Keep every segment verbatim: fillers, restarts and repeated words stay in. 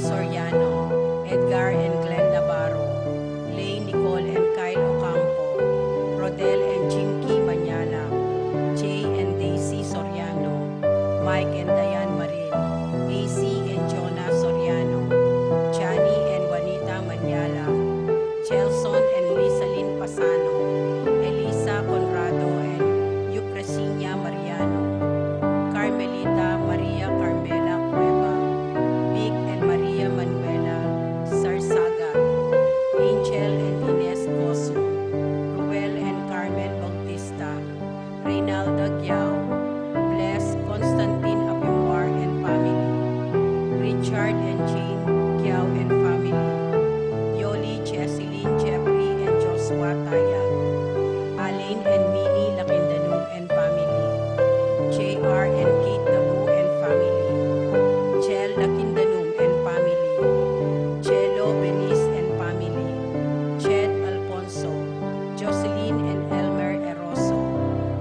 Soriano, Edgar and Glenn Navarro, Lay, Nicole and Kyle Ocampo, Rodel and Jinky Manyala, Jay and Daisy Soriano, Mike and Diane Marin, A C and Jonah Soriano, Johnny and Juanita Manyala, Gelson and Lisalin Pasano, Elisa Conrado and Eucrasinia Mariano, Carmelita Maria Carmela Cueva, Vic and Maria Manuela Sarsaga, Angel and Ines Coso, Ruel and Carmen Bautista, Reynalda Giao, Bless Constantine Abimar and family, Richard and Jane Giao and family, Yoli, Jesseline, Jeffrey and Joshua Tayag, Alin and Minnie Lakindanum and family, J R and Kate Dabu and family, Jel Lakindanum and family, Jello Benice and family, Jed Alfonso, Jocelyn and Elmer Eroso,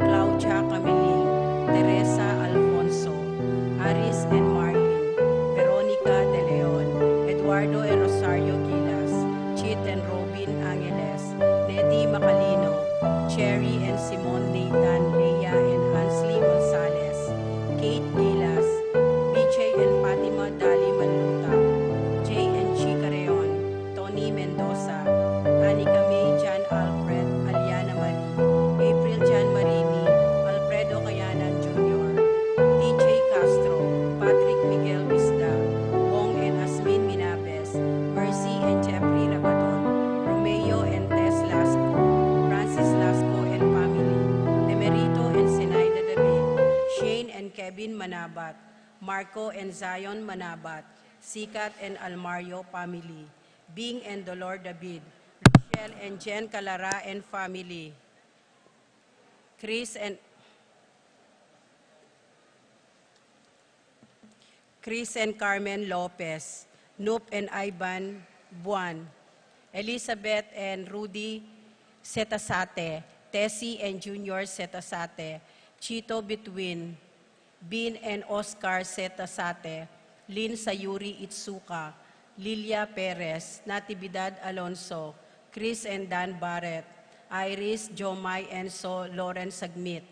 Claudia Camilin, Teresa Alfonso, Aris and Marlin, Veronica De Leon, Eduardo and Rosario Gilas, Chit and Robin Angeles, Nettie Macalino, Cherry and Simon Nathan, Leia and Ansley Gonzalez, Kate Gilas, B J and Fatima Dali Manluta, J and G Carreon, Tony Mendoza, Anika May, John Alfred, Aliana Marie, April John Marini, Alfredo Kayanan Junior, T J Castro, Patrick Miguel Bisda, Wong and Asmin Minabes, Mercy and Jeffrey Rabadon, Romeo and Tess Lasco, Francis Lasco and family, Emerito and Zenaida David, Shane and Kevin Manabat, Marco and Zion Manabat, Sikat and Almario family, Bing and Dolor David, Rochelle and Jen Calara and family, Chris and Chris and Carmen Lopez, Noop and Ivan Buan, Elizabeth and Rudy Setasate, Tessie and Junior Setasate, Chito Bituin, Bin and Oscar Setasate, Lynn Sayuri Itsuka, Lilia Perez, Natividad Alonso, Chris and Dan Barret, Iris, Jomai, Enzo, Lawrence Sagmit,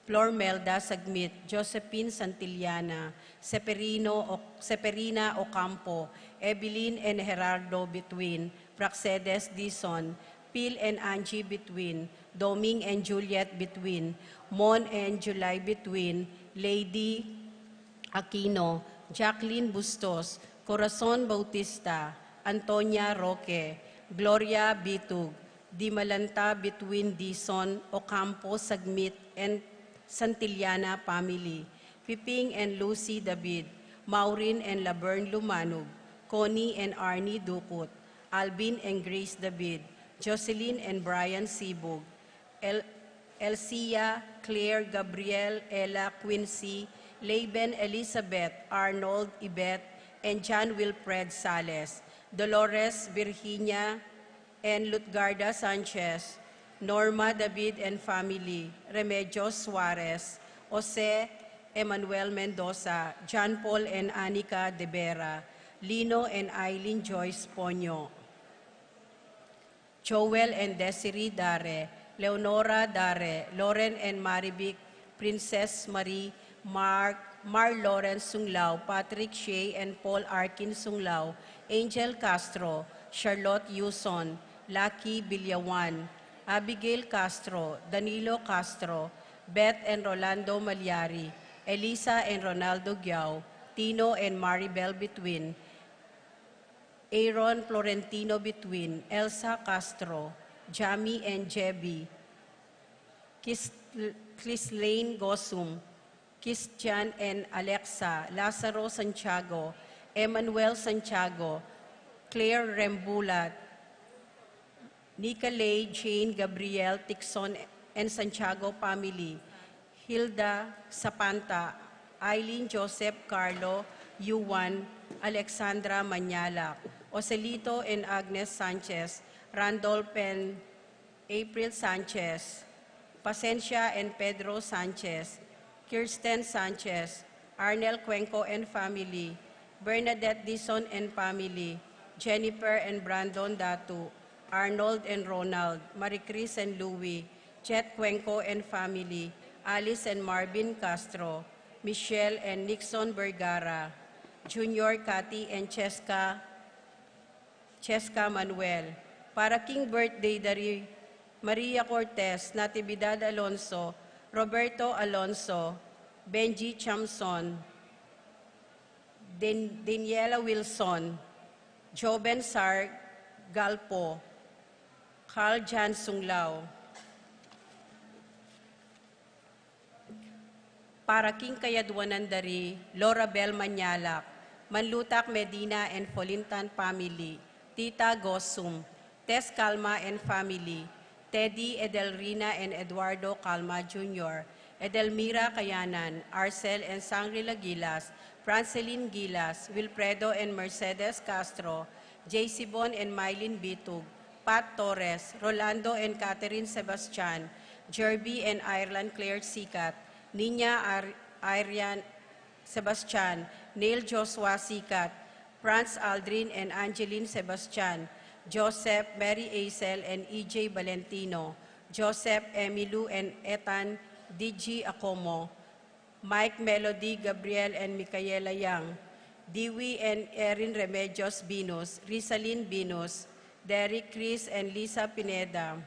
Flormelda Sagmit, Josephine Santillana, Seferino O-, Seferina Ocampo, Evelyn and Gerardo Bituin, Praxedes Dizon, Phil and Angie Bituin, Doming and Juliet Bituin, Mon and July Bituin, Lady Aquino, Jacqueline Bustos, Corazon Bautista, Antonia Roque, Gloria Bitug, Dimalanta Bituin Dizon, Ocampo Sagmit and Santillana family, Piping and Lucy David, Maureen and Laverne Lumanug, Connie and Arnie Ducut, Alvin and Grace David, Jocelyn and Brian Sibug, El-, Elsia, Claire, Gabriel, Ella, Quincy, Laban, Elizabeth, Arnold, Yvette, and John Wilfred Sales, Dolores, Virginia, and Lutgarda Sanchez, Norma David and family, Remedios Suarez, Jose Emmanuel Mendoza, John Paul and Anika De Vera, Lino and Eileen Joyce Ponyo, Joel and Desiree Dare, Leonora Dare, Lauren and Marivic, Princess Marie, Mark, Mar Lawrence Sunglao, Patrick Shea and Paul Arkin Sunglao, Angel Castro, Charlotte Yuson, Lucky Villawan, Abigail Castro, Danilo Castro, Beth and Rolando Maliari, Elisa and Ronaldo Giao, Tino and Maribel Bituin, Aaron Florentino Bituin, Elsa Castro, Jamie and Jebi, Kis-, Chrislane Gosum, Christian and Alexa, Lazaro Santiago, Emmanuel Santiago, Claire Rembulat, Nicolay, Jane, Gabriel, Tixon, and Santiago family, Hilda Sapanta, Eileen, Joseph, Carlo, Yuan, Alexandra Manyalak, Joselito and Agnes Sanchez, Randolph and April Sanchez, Pasencia and Pedro Sanchez, Kirsten Sanchez, Arnel Cuenco and family, Bernadette Dizon and family, Jennifer and Brandon Datu, Arnold and Ronald, Maricris and Louie, Chet Cuenco and family, Alice and Marvin Castro, Michelle and Nixon Vergara, Junior, Cathy and Cheska, Cheska Manuel. Para king birthday da ri Maria Cortez, Natividad Alonso, Roberto Alonso, Benji Chamson, Dan-, Daniela Wilson, Joven Sar Galpo, Carl Jan Sunglao. Para king kayadwanan da ri Lorabel Manyalak, Manlutak Medina and Folintan family, Tita Gosum, Tess Calma and family, Teddy, Edelrina and Eduardo Calma Junior, Edelmira Kayanan, Arcel and Sangri Lagilas, Francelin Gilas, Wilfredo and Mercedes Castro, J C Bon and Mylene Bitug, Pat Torres, Rolando and Catherine Sebastian, Jerby and Ireland Claire Sikat, Nina Ar-, Irian Sebastian, Neil Joshua Sikat, Franz Aldrin and Angeline Sebastian, Joseph, Mary Aisel and E J Valentino, Joseph, Emilu and Ethan, D G Acomo, Mike, Melody, Gabriel and Micaela Yang, Dewey and Erin Remedios Binus, Rizalin Binus, Derek, Chris and Lisa Pineda,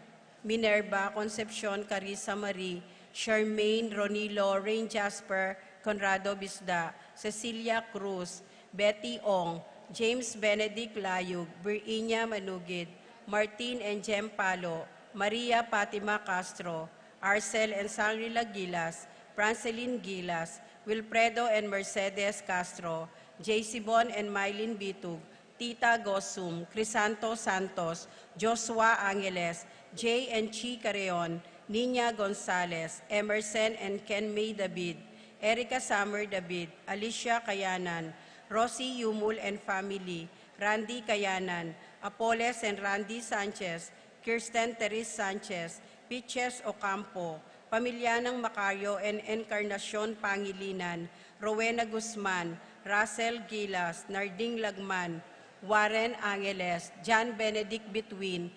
Minerva, Concepcion, Carissa Marie, Charmaine, Ronilo, Rain Jasper, Conrado Bisda, Cecilia Cruz, Betty Ong, James Benedict Layug, Virginia Manugid, Martin and Jem Palo, Maria Fatima Castro, Arcel and Sangri Lagilas, Francelin Gilas, Wilfredo and Mercedes Castro, J C Bon and Mylene Bitug, Tita Gosum, Crisanto Santos, Joshua Angeles, J and Chi Carreon, Nina Gonzalez, Emerson and Ken May David, Erica Summer David, Alicia Kayanan, Rosie Yumul and family, Randy Kayanan, Apoles and Randy Sanchez, Kirsten Teres Sanchez, Piches Ocampo, pamilya nang Macario and Encarnacion Pangilinan, Rowena Guzman, Russell Gilas, Narding Lagman, Warren Angeles, John Benedict Bituin,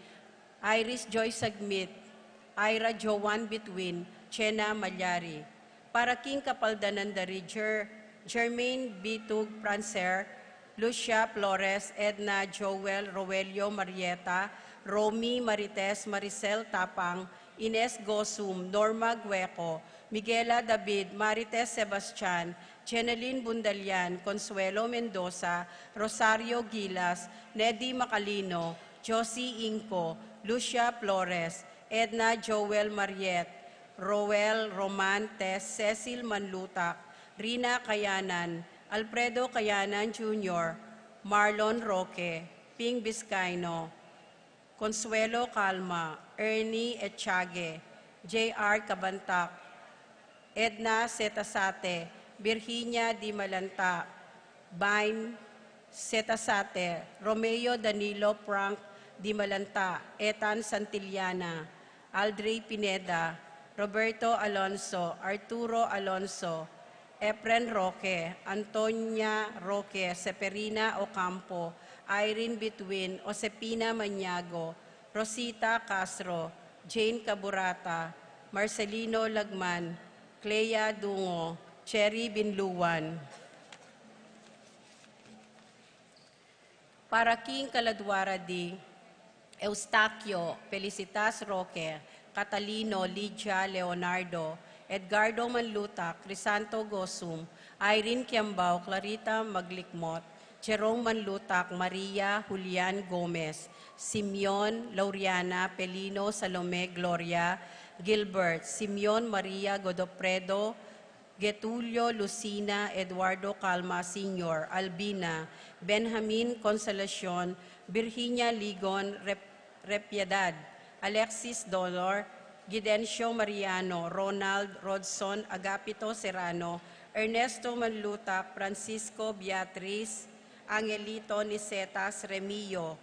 Iris Joy Sagmit, Ira Joan Bituin, Chena Malyari. Para king kapaldanan da ri Jer-, Jermaine Bitug Francer, Lucia Flores, Edna, Joel, Roelio, Marieta, Romy, Marites, Maricel Tapang, Ines Gosum, Norma Gueco, Miguela David, Marites Sebastian, Jeneline Bundalian, Consuelo Mendoza, Rosario Gilas, Nedy Macalino, Josie Inco, Lucia Flores, Edna Joel Mariet, Roel Romantes, Cecil Manlutak, Rina Kayanan, Alfredo Kayanan Junior, Marlon Roque, Ping Vizcaino, Consuelo Calma, Ernie Echage, J R Cabantac, Edna Setasate, Virginia Dimalanta, Bain Setasate, Romeo Danilo, Frank Dimalanta, Ethan Santillana, Aldrey Pineda, Roberto Alonso, Arturo Alonso, Efren Roque, Antonia Roque, Seferina Ocampo, Irene Bituin, Josefina Maniago, Rosita Castro, Jane Caburata, Marcelino Lagman, Clea Dungo, Cherry Binluan. Para king kaladwa ra di Eustaquio, Felicitas Roque, Catalino, Lydia, Leonardo, Edgardo Manlutak, Crisanto Gosum, Irene Kiambao, Clarita Maglikmot, Jerome Manlutak, Maria, Julian Gomez, Simeon, Lauriana, Pelino, Salome, Gloria, Gilbert, Simeon, Maria, Godofredo, Getulio, Lucina, Eduardo Calma Senior, Albina, Benjamin Consolacion, Virginia Ligon, Rep-, Repiedad, Alexis Dolor, Gidencio Mariano, Ronald, Rodson, Agapito Serrano, Ernesto Manlutak, Francisco, Beatriz, Angelito, Nicetas, Remio,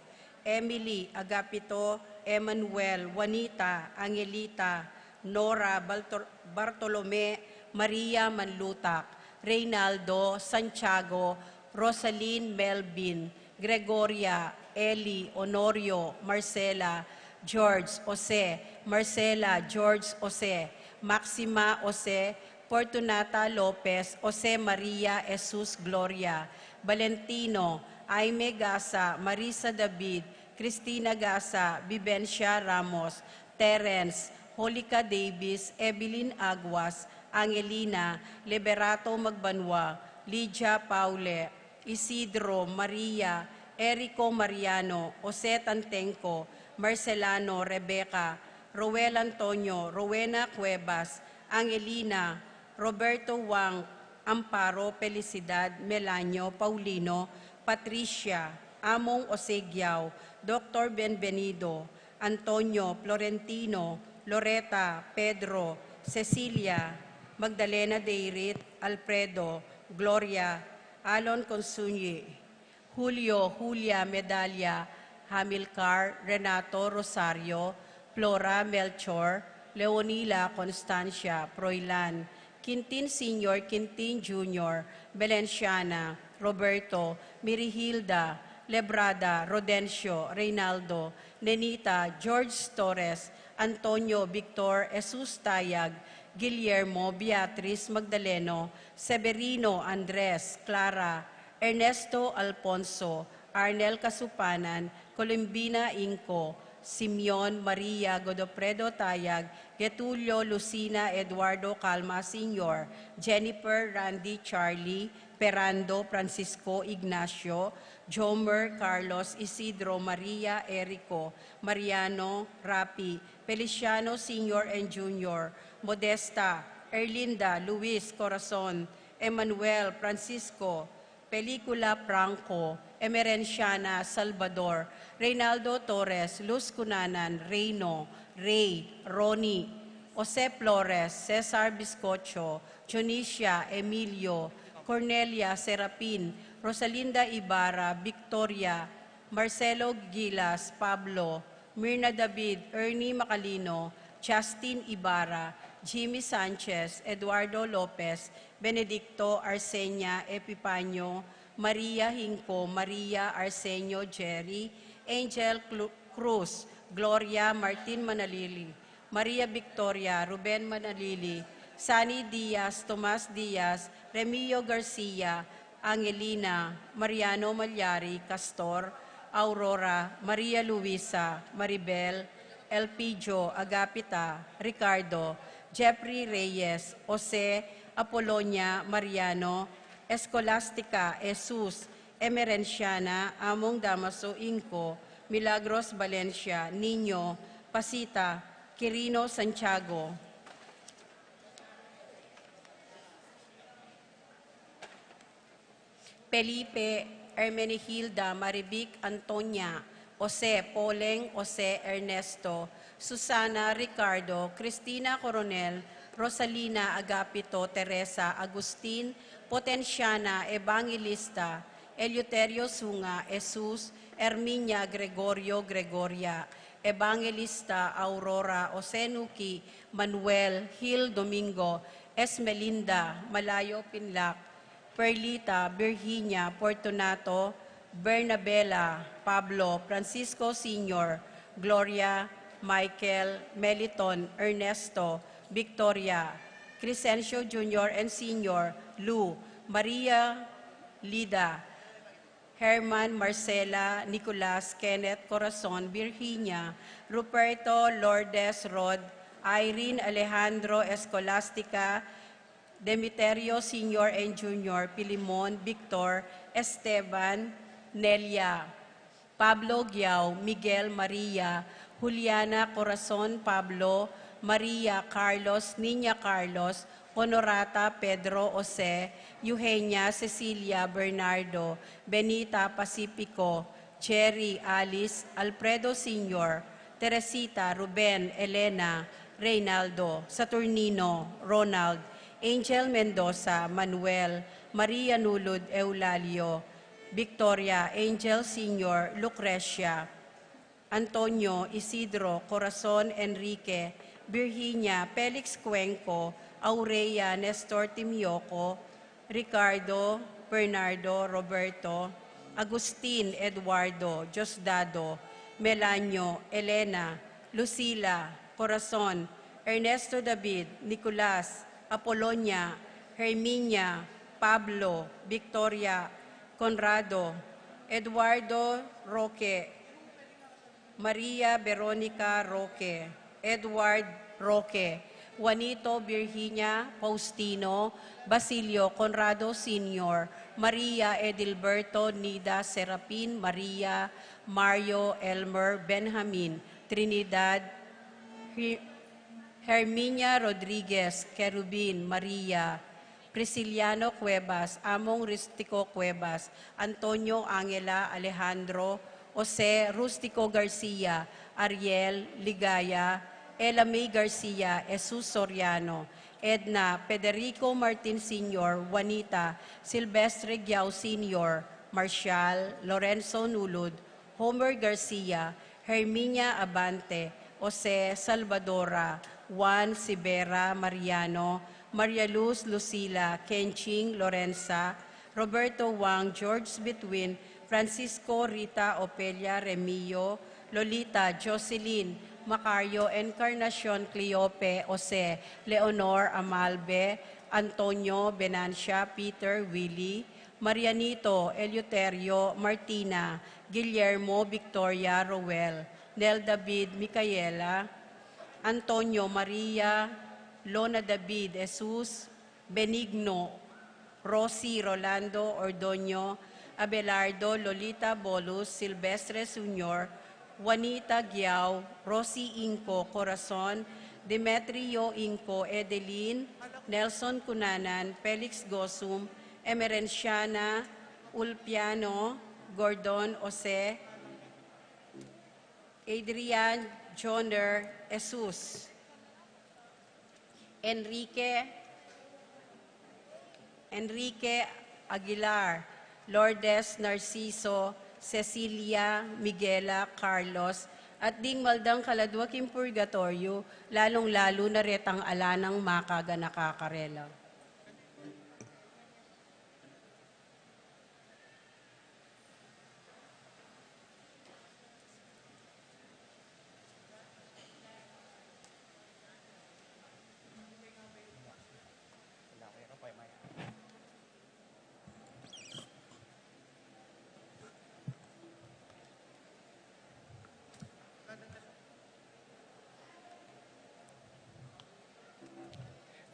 Emily, Agapito, Emmanuel, Juanita, Angelita, Nora, Baltor-, Bartolome, Maria Manlutak, Reynaldo, Santiago, Rosalyn, Melvin, Gregoria, Eli, Honorio, Marcela, George, Jose, Marcela, George, Jose, Maxima, Jose, Fortunata Lopez, Jose Maria, Jesus, Gloria, Valentino, Aime Gasa, Marisa David, Cristina Gasa, Vivencia Ramos, Terence, Holica Davis, Evelyn Aguas, Angelina, Liberato Magbanua, Lydia Paule, Isidro, Maria, Erico Mariano, Jose Tantenco, Marcelano, Rebecca, Roel Antonio, Rowena Cuevas, Angelina, Roberto Wang, Amparo, Felicidad, Melanio, Paulino, Patricia, Among Osegiao, Doctor Benvenido, Antonio, Florentino, Loreta, Pedro, Cecilia, Magdalena, Deirit, Alfredo, Gloria, Alon Consunyi, Julio, Julia, Medalia, Hamilcar, Renato, Rosario, Flora, Melchor, Leonila, Constancia, Froilan, Quintin Senior, Quintin Junior, Belenciana, Roberto, Mirihilda, Lebrada, Rodencio, Reynaldo, Nenita, George Torres, Antonio, Victor, Jesus Tayag, Guillermo, Beatriz, Magdaleno, Severino, Andres, Clara, Ernesto, Alfonso, Arnel Kasupanan, Columbina Inco, Simeon, Maria, Godofredo Tayag, Getulio, Lucina, Eduardo Calma Senior, Jennifer, Randy, Charlie, Perando, Francisco, Ignacio, Jomer, Carlos, Isidro, Maria, Erico, Mariano, Rapi, Feliciano Senior and Junior, Modesta, Erlinda, Luis, Corazon, Emmanuel, Francisco, Pelicula, Franco, Emerenciana, Salvador, Reynaldo Torres, Luz Cunanan, Reino, Rey, Ronnie, Jose Flores, Cesar Biscocho, Junicia, Emilio, Cornelia, Serapin, Rosalinda Ibarra, Victoria, Marcelo Gilas, Pablo, Mirna David, Ernie Macalino, Justin Ibarra, Jimmy Sanchez, Eduardo Lopez, Benedicto, Arsenia, Epifanio, Maria Hinco, Maria, Arsenio, Jerry, Angel Clu- Cruz, Gloria, Martin Manalili, Maria Victoria, Ruben Manalili, Sani Diaz, Tomas Diaz, Remio Garcia, Angelina, Mariano Malyari, Castor, Aurora, Maria Luisa, Maribel, Elpidio, Agapita, Ricardo, Jeffrey Reyes, Jose, Apolonia, Mariano, Escolastica, Jesus, Emerenciana, Among Damaso Inco, Milagros Valencia, Niño, Pasita, Quirino Santiago, Felipe, Hermenegilda, Marivic, Antonia, Jose, Poleng, Jose, Ernesto, Susana, Ricardo, Cristina, Coronel, Rosalina, Agapito, Teresa, Agustin, Potensiana, Evangelista, Eleuterio, Sunga, Jesus, Herminia, Gregorio, Gregoria, Evangelista, Aurora, Jose, Nuki, Manuel, Gil, Domingo, Esmelinda, Malayo, Pinlac, Perlita, Virginia, Fortunato, Bernabela, Pablo, Francisco Senior, Gloria, Michael, Meliton, Ernesto, Victoria, Crescencio Junior and Senior, Lou, Maria, Lida, Herman, Marcela, Nicolas, Kenneth, Corazon, Virginia, Ruperto, Lourdes, Rod, Irene, Alejandro, Escolastica, Demeterio Senior and Junior, Pilimon, Victor, Esteban, Nelia, Pablo, Giao, Miguel, Maria, Juliana, Corazon, Pablo, Maria, Carlos, Niña Carlos, Honorata, Pedro, Jose, Eugenia, Cecilia, Bernardo, Benita, Pacifico, Jerry, Alice, Alfredo Senior, Teresita, Ruben, Elena, Reynaldo, Saturnino, Ronald, Angel Mendoza, Manuel, Maria Nulud, Eulalio, Victoria, Angel Senior, Lucrecia, Antonio, Isidro, Corazon, Enrique, Virginia, Felix Cuenco, Aurea, Nestor Timioco, Ricardo, Bernardo, Roberto, Agustin, Eduardo, Diosdado, Melanio, Elena, Lucila, Corazon, Ernesto David, Nicolas, Apolonia, Herminia, Pablo, Victoria, Conrado, Eduardo, Roque, Maria Veronica Roque, Edward Roque, Juanito, Virginia, Faustino, Basilio, Conrado Senior, Maria, Edilberto, Nida, Serapin, Maria, Mario, Elmer, Benjamin, Trinidad, Hi-, Herminia Rodriguez, Kerubin, Maria, Prisciliano Cuevas, Among Rustico Cuevas, Antonio, Angela, Alejandro, Jose, Rustico Garcia, Ariel, Ligaya, Ella May Garcia, Jesus Soriano, Edna, Federico Martin Senior, Juanita, Silvestre Giao Senior, Marcial, Lorenzo Nulud, Homer Garcia, Herminia Abante, Jose, Salvadora, Juan, Sibera, Mariano, Maria Luz, Lucila, Kenching, Lorenza, Roberto Wang, George Bitwin, Francisco, Rita, Ofelia, Remio, Lolita, Jocelyn, Macario, Encarnacion, Cleope, Jose, Leonor, Amalbe, Antonio, Venancia, Peter, Willie, Marianito, Eleuterio, Martina, Guillermo, Victoria, Roel, Nel David, Micaela, Antonio, Maria, Lona David, Jesus, Benigno, Rosie, Rolando, Ordoño, Abelardo, Lolita, Bolus, Silvestre Senior, Juanita Giao, Rosie Inco, Corazon, Demetrio Inco, Edeline, Nelson Cunanan, Felix Gosum, Emerenciana, Ulpiano, Gordon, Jose, Adrian, Joner, Jesus, Enrique, Enrique Aguilar, Lourdes, Narciso, Cecilia, Miguela, Carlos, at ding maldang kaladua king purgatoryo, lalung-lalu na retang ala nang makaganaka karela.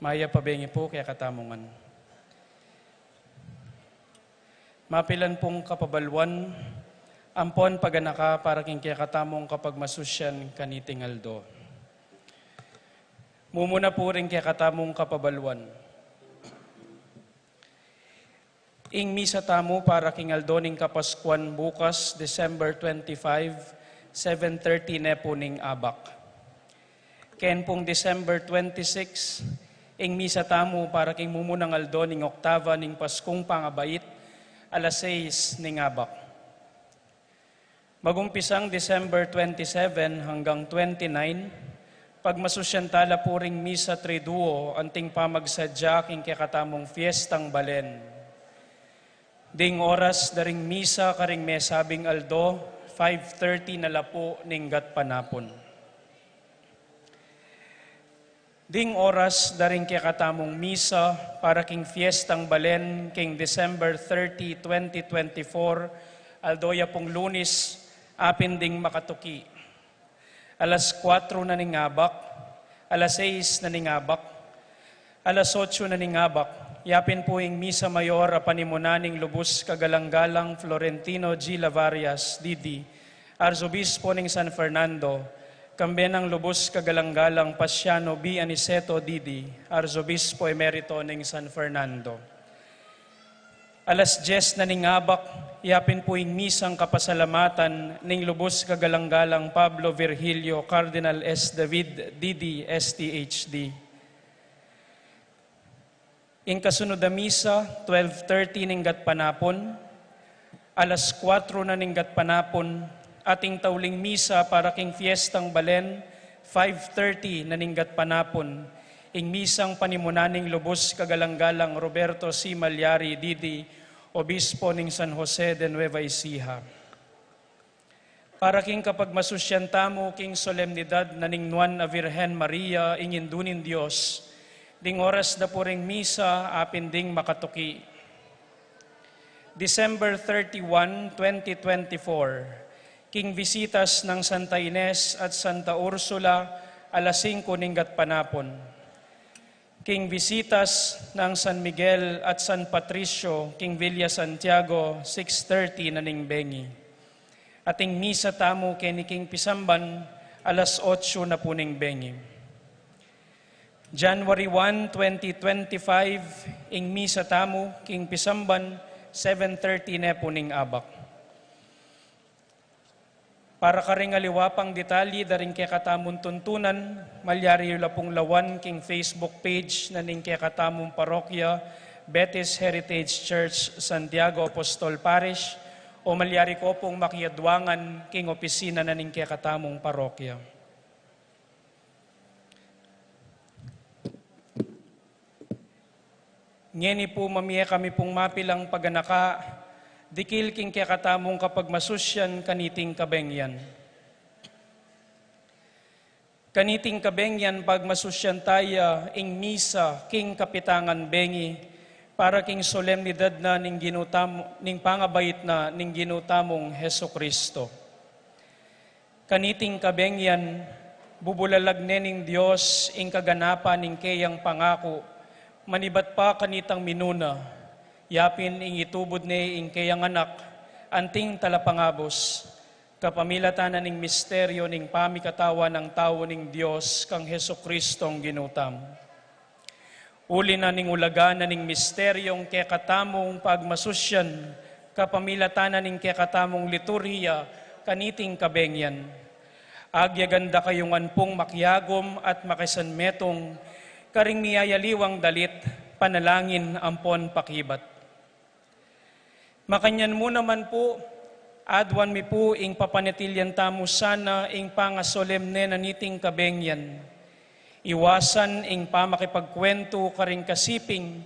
Mayap a bengi pu kekatamu ngan. Mapilan pung kapabaluan, ampon paganaka para king kekatamung kapagmasusyan kaniting aldo. Mumuna pu ring kekatamung kapabaluan. Ing misa tamu para king aldo ning Kapaskuan bukas, December twenty-five, seven thirty ne pu ning abak. Ken pung December twenty-six, ing misa tamu para king mumunang aldo ning oktaba ning Paskung Pangabait, alas sais ning abak. Magumpisang December twenty-seven hanggang twenty-nine, pagmasusyan tala pu ring misa triduo anting pamagsadya king kekatamung fiestang balen. Ding oras da ring misa karing mesabing aldo, five thirty na la pu ning gatpanapun. Ding oras da ring kekatamung misa para king fiestang balen king December thirty, twenty twenty-four, aldo ya pung Lunis, apin ding makatuki. Alas kuatro na ning abak, alas sais na ning abak, alas otso na ning abak, yapin pu ing misa mayor a panimunan ning Lubus Kagalang-galang Florentino G. Lavarias, D D, Arzobispo ning San Fernando, kambe nang Lubus Kagalang-galang Pasiano B. Aniceto, D D, Arzobispo Emerito ning San Fernando. Alas dyes na ning abak, yapin pu ing misang kapasalamatan ning Lubus Kagalang-galang Pablo Virgilio Cardinal S. David, D D, S T H D. Ing kasunud a misa, twelve thirty ning gatpanapun, alas kuatro na ning gatpanapun, at ing tauling misa para king fiestang balen, five thirty na ning gatpanapun, ing misang panimunan ning Lubus Kagalang-galang Roberto C. Malyari, D D, Obispo ning San Jose de Nueva Ecija. Para king kapagmasusyan tamu king solemnidad na ning Nuan a Virgen Maria, ing Indu ning Dios, ding oras da pu ring misa, apin ding makatuki. December thirty-one, twenty twenty-four, king bisitas nang Santa Ines at Santa Ursula, alas singko ning gatpanapun. King bisitas nang San Miguel at San Patricio, king Villa Santiago, six thirty na ning bengi. At ing misa tamu keni king pisamban, alas otso na pu ning bengi. January one, twenty twenty-five, ing misa tamu king pisamban, seven thirty na pu ning abak. Para karing aliwa pang detalye da ring kekatamung tuntunan, malyari yu la pung lawan king Facebook page na ning kekatamung parokya, Betis Heritage Church, Santiago Apostol Parish, o malyari ko pung makiadwangan king opisina na ning kekatamung parokya. Ngeni pu mamie kami pung mapilang paganaka, dikil king kekatamung kapagmasusyan kaniting kabengyan. Kaniting kabengyan pagmasusyan taya ing misa king kapitangan bengi, para king solemnidad na ning Ginu tamu, ning pangabait na ning Ginu tamung Jesucristo. Kaniting kabengyan, bubulalag ne ning Dios ing kaganapan ning keyang pangaku, manibat pa kanitang minuna, yapin ing itubud ne ing keyang Anak, anting talapangabus, kapamilatan na ning misteryo ning pamikatawan nang tau ning Dios kang Jesucristong Ginu tamu. Uli na ning ulaga na ning misteryong kekatamung pagmasusyan, kapamilatan na ning kekatamung liturhiya, kaniting kabengyan. Agyagan da kayu ngan pung makiagum at makisanmetung, karing miyayaliwang dalit, panalangin ampon pakibat. Makanyan mu naman pu, aduan mi pu ing papanatilian tamu sana ing pangasolemne na niting kabengyan. Iwasan ing pamakipagkwentu karing kasiping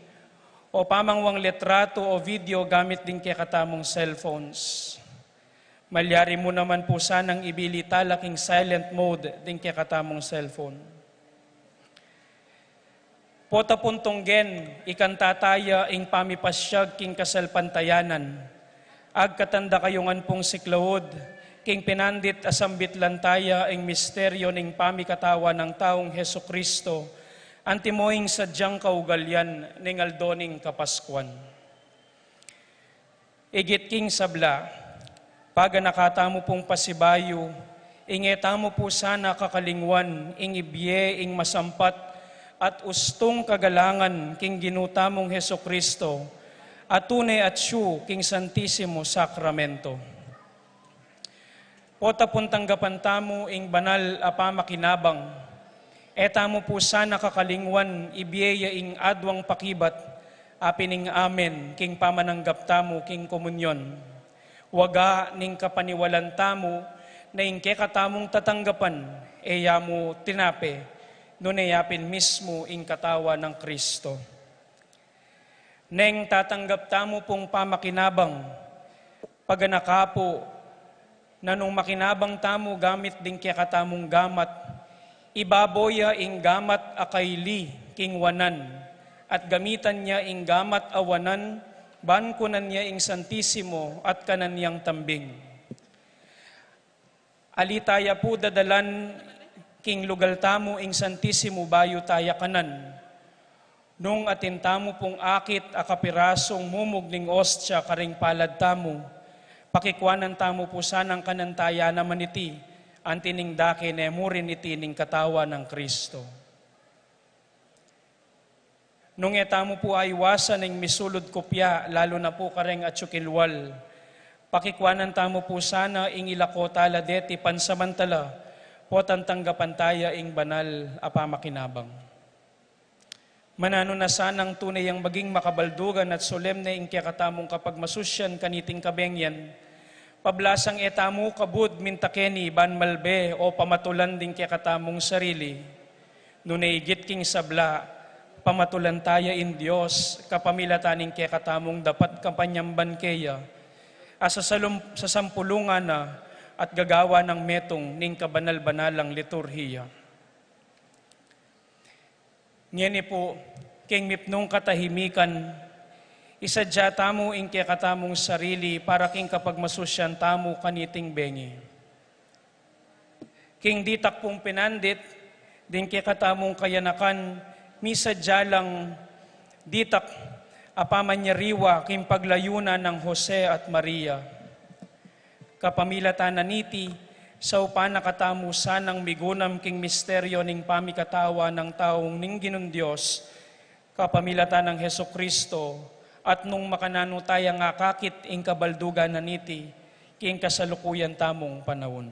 o pamangwang litrato o video gamit ding kekatamung cellphones. Malyari mu naman pu sanang ibili tala king silent mode ding kekatamung cellphone. Pota pung tunggen, ikanta taya ing pamipasyag king kasalpantayanan. Agkatan da kayu ngan pung siklaud, king pinandit a sambitlan taya ing misteryo ning pamikatawan nang taung Jesucristo, antimo ing sadyang kaugalian ning aldo ning Kapaskuan. Igit king sabla, paganaka tamu pung pasibayu, ing e tamu pu sana kakalingwan, ing ibie ing masampat at ustung kagalangan king Ginu tamung Jesucristo, a tune atyu king Santisimo Sakramento. Pota pung tanggapan tamu ing banal a pamakinabang. E tamu pu sana kakalingwan, ibie ya ing aduang pakibat, apin ing amen king pamananggap tamu king komunyon. Waga ning kapaniwalan tamu, na ing kekatamung tatanggapan, e ya mu tinape, nune yapin mismu ing katawan nang Kristo. Neng tatanggap tamu pung pamakinabang, paganaka pu, na nung makinabang tamu gamit ding kekatamung gamat, ibabo ya ing gamat a kaili king wanan, at gamitan ya ing gamat a wanan, ban kunan ya ing Santisimo at kanan yang tambing. Ali taya pu dadalan king lugal tamu ing Santisimo bayu taya kanan. Nung atin tamu pung akit a kapirasung mumug ning ostia karing palad tamu, pakikuanan tamu pu sanang kanan taya naman iti, anti ning dake ne mu rin iti ning katawan nang Kristo. Nung e tamu pu aiwasan ing misulud kopia, lalu na pu kareng atyu kilwal, pakikuanan tamu pu sana ing ilako tala deti pansamantala, potang tanggapan taya ing banal a pamakinabang. Mananu na sanang tune yang maging makabaldugan at solemne ing kekatamung kapagmasusyan kaniting kabengyan, pablasang e tamu kabud minta keni ban malbe o pamatulan ding kekatamung sarili. Nune igit king sabla, Pamatulan taya ing Dios kapamilatan ning kekatamung dapat kapanyamban keya, a sasalum-, sasampulungan na at gagawa nang metung ning kabanal-banalang liturhiya. Ngeni pu, king mipnung katahimikan, isadya tamu ing kekatamung sarili para king kapagmasusyan tamu kaniting bengi. King ditak pung pinandit, ding kekatamung kayanakan, misadya lang ditak a pamanyariwa king paglayunan nang Jose at Maria. Kapamilatan na niti, saupan na katamu sanang migunam king misteryo ning pamikatawan nang taung ning Ginung Dios, kapamilatan nang Jesucristo, at nung makananu tayang akakit ing kabaldugan na niti, king kasalukuyan tamung panaun.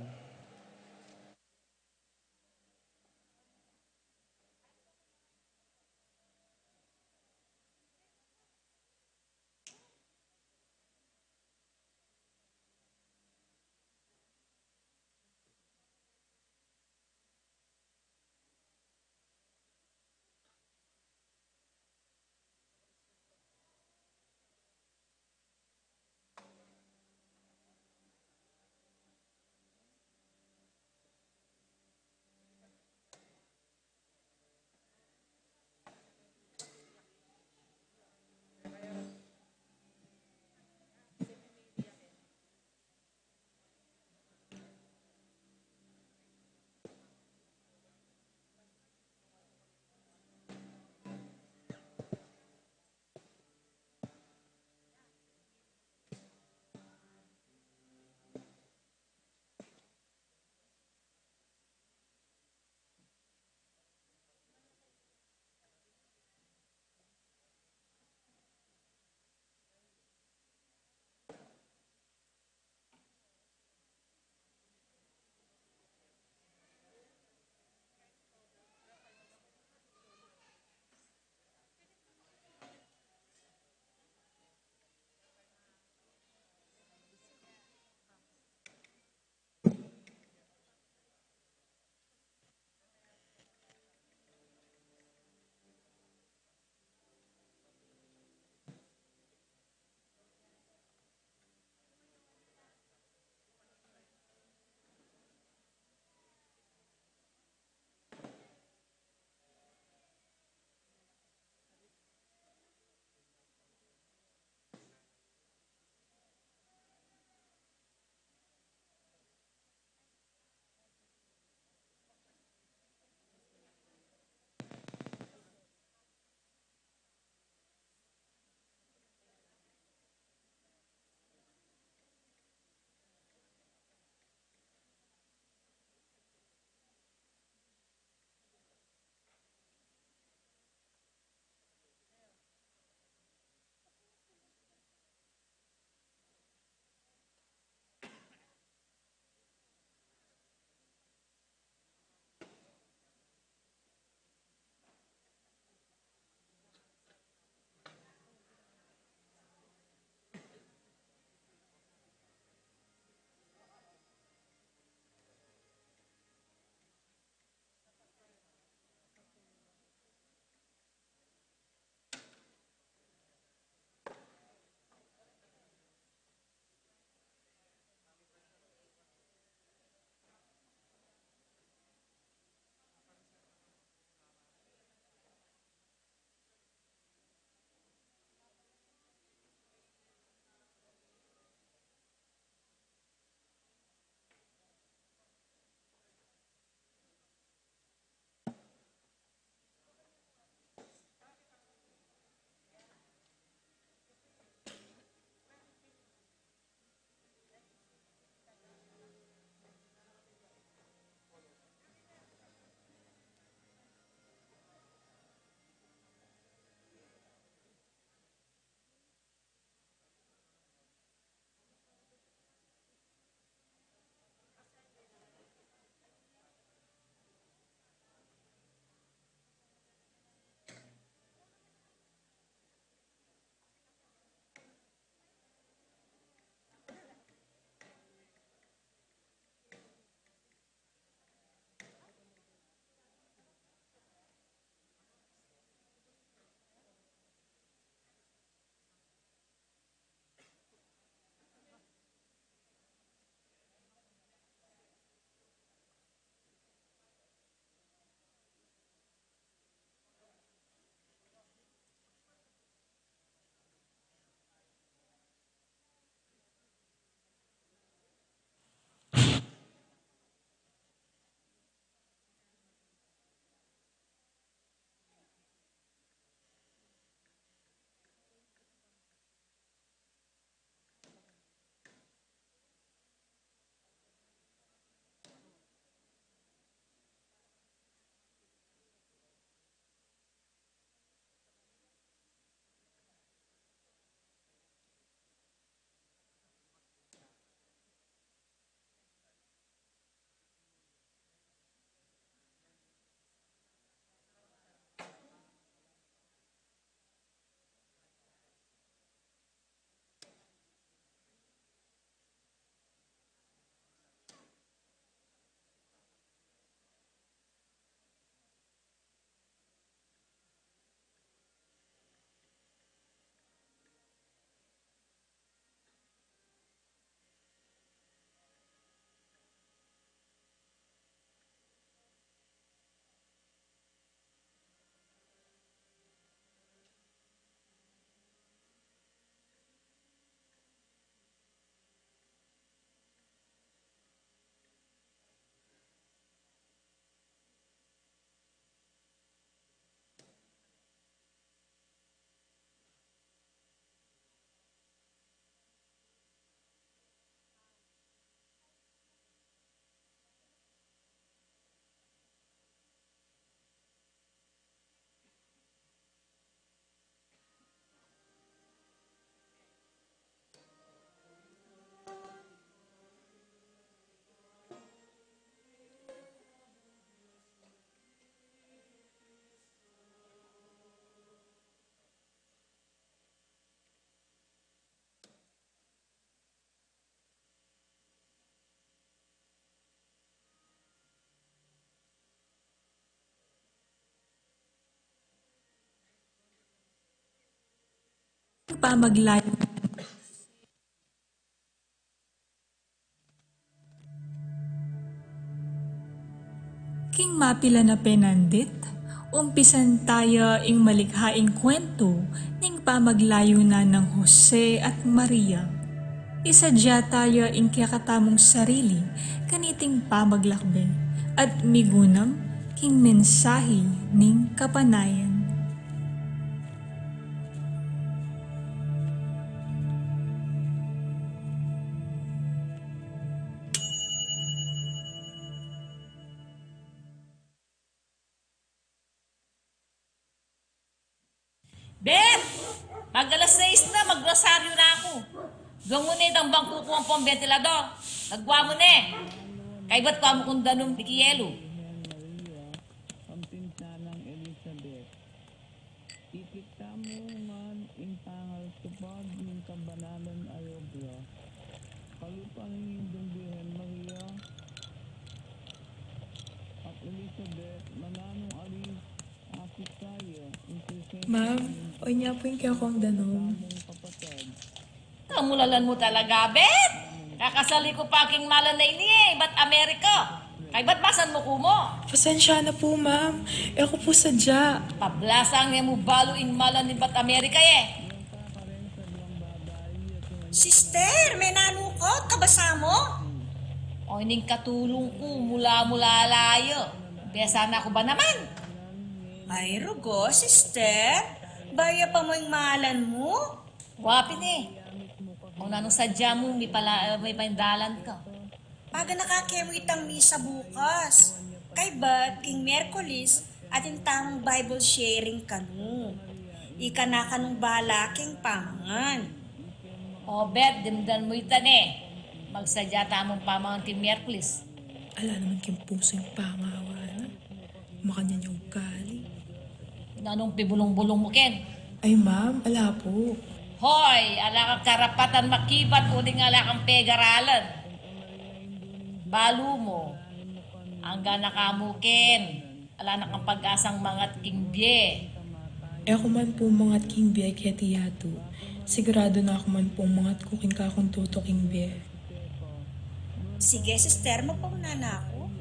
pamaglayu na. King mapilan a penandit, umpisan taya ing malikhaing kwentu ning pamaglayu na nang Jose at Maria. Isadya taya ing kekatamung sarili kaniting pamaglakbe at migunam king mensahe ning kapanayan. Bet! Mag-alas sais na, magrosaryu na aku. Duang mu ne itang bangku ku ampong bentilador. Lagwa mu ne. Kaybat ku amu kung danum, Mikielu. Ikit tamu ngan ing pangaltupad ning kabanalan a obra. Kalupa ning Indung Birhen Maria at Elizabeth, mananung ali, akit kaya ing presensya. Ma'am, ning onya pu ing kekong danum? Tamung kapatad. Kamulalan mu talaga, Bet! Kakasali ku pa king malan a ini e, ibat Amerika. Kaybat basan mu ku mu? Pasensya na pu, ma'am. E ku pu sadya. Pablasang e mu balu ing malan ibat Amerika e. Sister, menanu ka, kabasa mu? O, ining katulung ku, mula-mula la ya. Besa na ku ba naman? Ay, rugo, sister. Baya pa mu ing malan mu? Wa pin e. O, nanung sadya mu, mipala-, mipaindalan ka? Paganaka ke mu itang misa bukas. Kaybat king Miyerkules, atin tamung Bible sharing kanu. Ika na kanung bala king pamangan. O, Bet, dimdan mu ita ne. Magsadya tamung pamangan king Miyerkules. Ala naman king pusu ing pamawa na. Makanyan ya ugali. Nanung pibulung-bulung mu ken? Ay, ma'am, ala pu. Hoy, ala kang karapatan makibat uling ala kang pegaralan. Balu mu, angga na ka mu ken. Ala na kang pag-asang mangat king bie. E ku man pu mangat king bie keti yatu. Siguradu na ku man pung mangat ku king kakung tutu king bie. Sige, sister, mapauna na ku.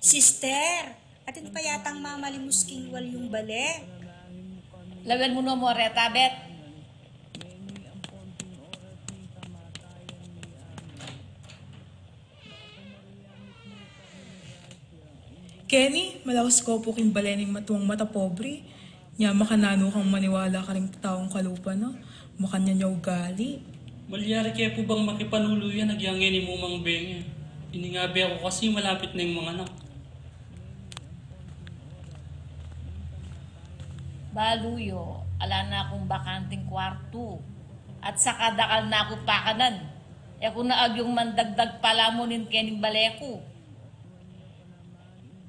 Sister, atin pa yatang mamalimus king walyung bale. Lawen mu no mu reta, Bet. Keni, malaus ko pu king bale ning matuang mata pobre. Nya, makananu kang maniwala karing taung kalupa na, makanyan ya ugali. Malyari ke pu bang makipanulu ya, agyang ngeni mu mang bengi. Ini nga be aku kasi malapit na ing manganak. Balu yu, ala na kung bakanting kwartu. At saka dakal na ku pakanan. E ku na agyung mandagdag palamunin kening bale ku.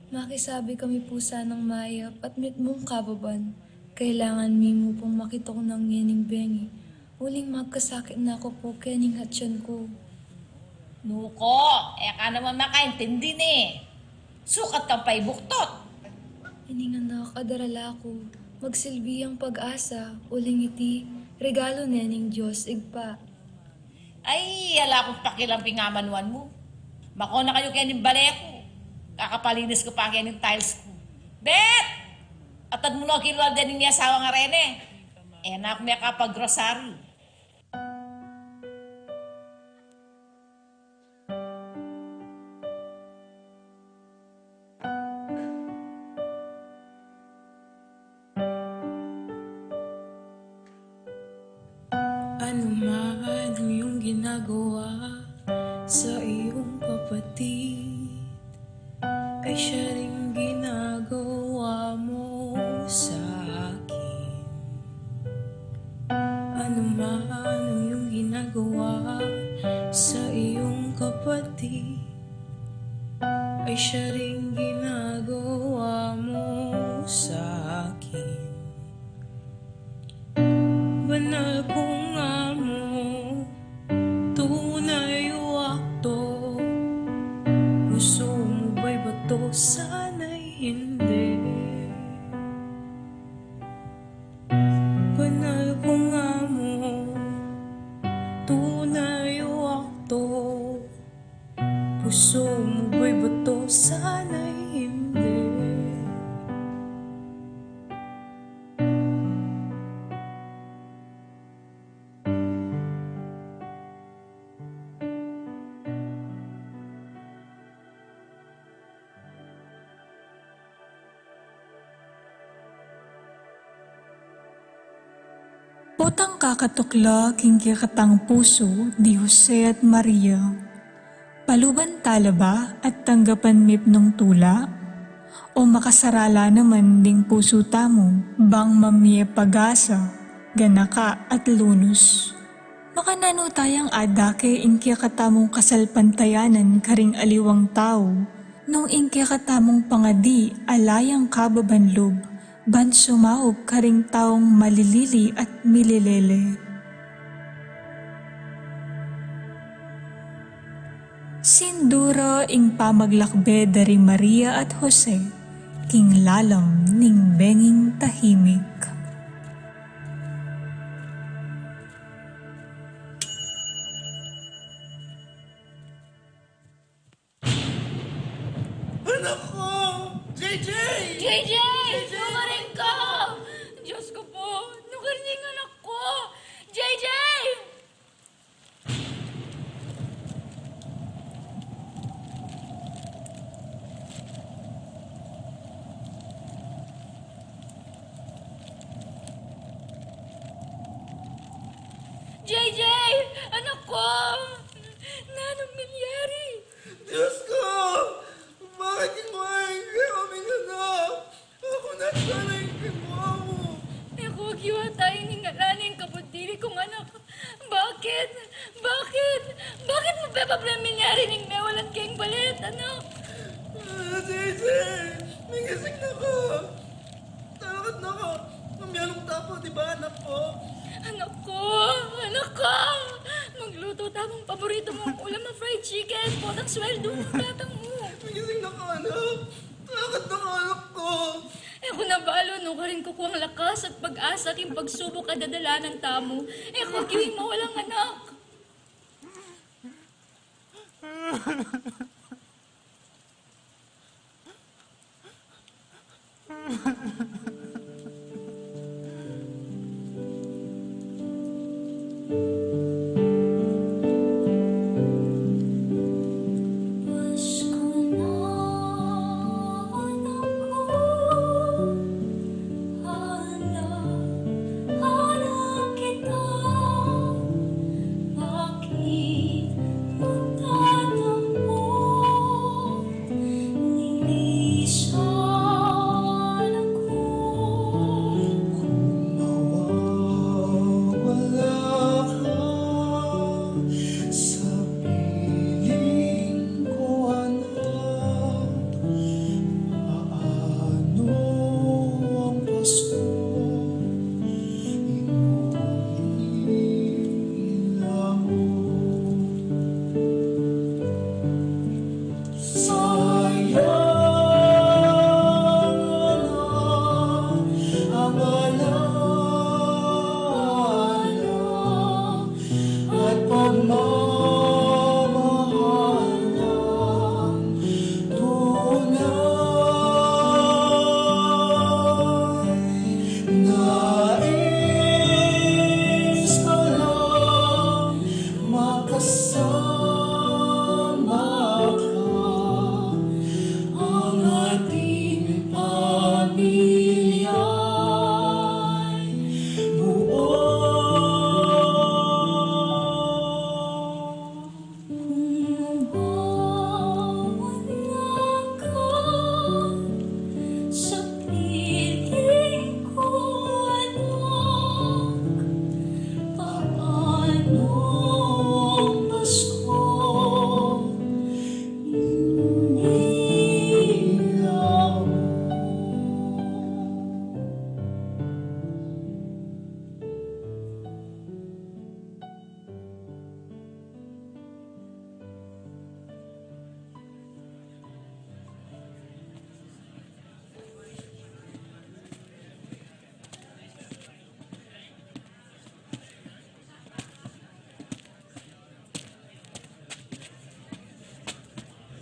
Makisabi kami pu sanang mayap at mitmung kababan. Kailangan mi mu pung makituknang ngening bengi, uling magkasakit na ku pu kening atyan ku. Nuko, e ka naman makaintindi ne. Sukat kang paibuktot. Ining anak a daralan ku, magsilbi yang pag-asa, uling iti regalo ne ning Dios Ibpa. Ay, ala kung pakialam king amanuan mu. Mako na kayu kening bale ku. Kakapalinis ku pa kening tiles ku. Bet! Atad mu no kilwal dening mi asawang a rene. E na ku mekapag-rosaryu. Ano man iyong ginagawa sa iyong kapatid, ay siya ring ginagawa mo sa akin. Ano man ang iyong ginagawa sa iyong kapatid, ay siya ring ginagawa mo sa akin. Banal kong amo, tunay o akto, gusto mo ba'y bato? Sana'y hindi. Potang kakatukla king kekatang pusu di Jose at Maria, paluban ta la ba at tanggapan mipnung tula? O makasarala naman ding pusu tamu, bang mamie pag-asa, ganaka at lunus? Makananu tayang adake ing kekatamung kasalpantayanan karing aliwang tau, nung ing kekatamung pangadi ala yang kababan lub, ban sumaup karing taung malilili at mililele. Sindura ing pamaglakbe da ri Maria at Jose king lalam ning benging tahimik. Anak ko! J J! J J! J J! Nukarin ka! Diyos ko po! Nukarin ing anak ko! J J! J J! Anak ko! Nanung milyari? Diyos ko! Bakit kinuha ing kekami anak? Aku na sana ing kinuha mu. E ko, kiwa tayu ning ngalan ning kabudiri kung anak. Bakit? Bakit? Bakit mu pe papamilyari ning mewalan keng bale at anak? Ah, J J! Migising na ka! Talakad na ka! Mamialong ta pa, di ba, anak ko? Anak ko! Anak ko! Magluto tamung paborito mung ulam a fried chicken! Potang sweldo mu, tatang mu! Migising na ka, anak! Talakad na ka, anak ko! E ku na balu, nukarin ku kuang lakas at pag-asa king pagsubuk a dadalanan tamu. E ku kiwing mawalang anak. Sa piling ko, anak, paano ang Pasko? Inuwi lang mo. Sayang na ang alaala at pagmamahal ng tunay. Nais ko lang makasama ka, ang ating pamilya'y buo. Kung mawala ka sa piling ko, anak, paano ang Pasko? Inuwi lang mo.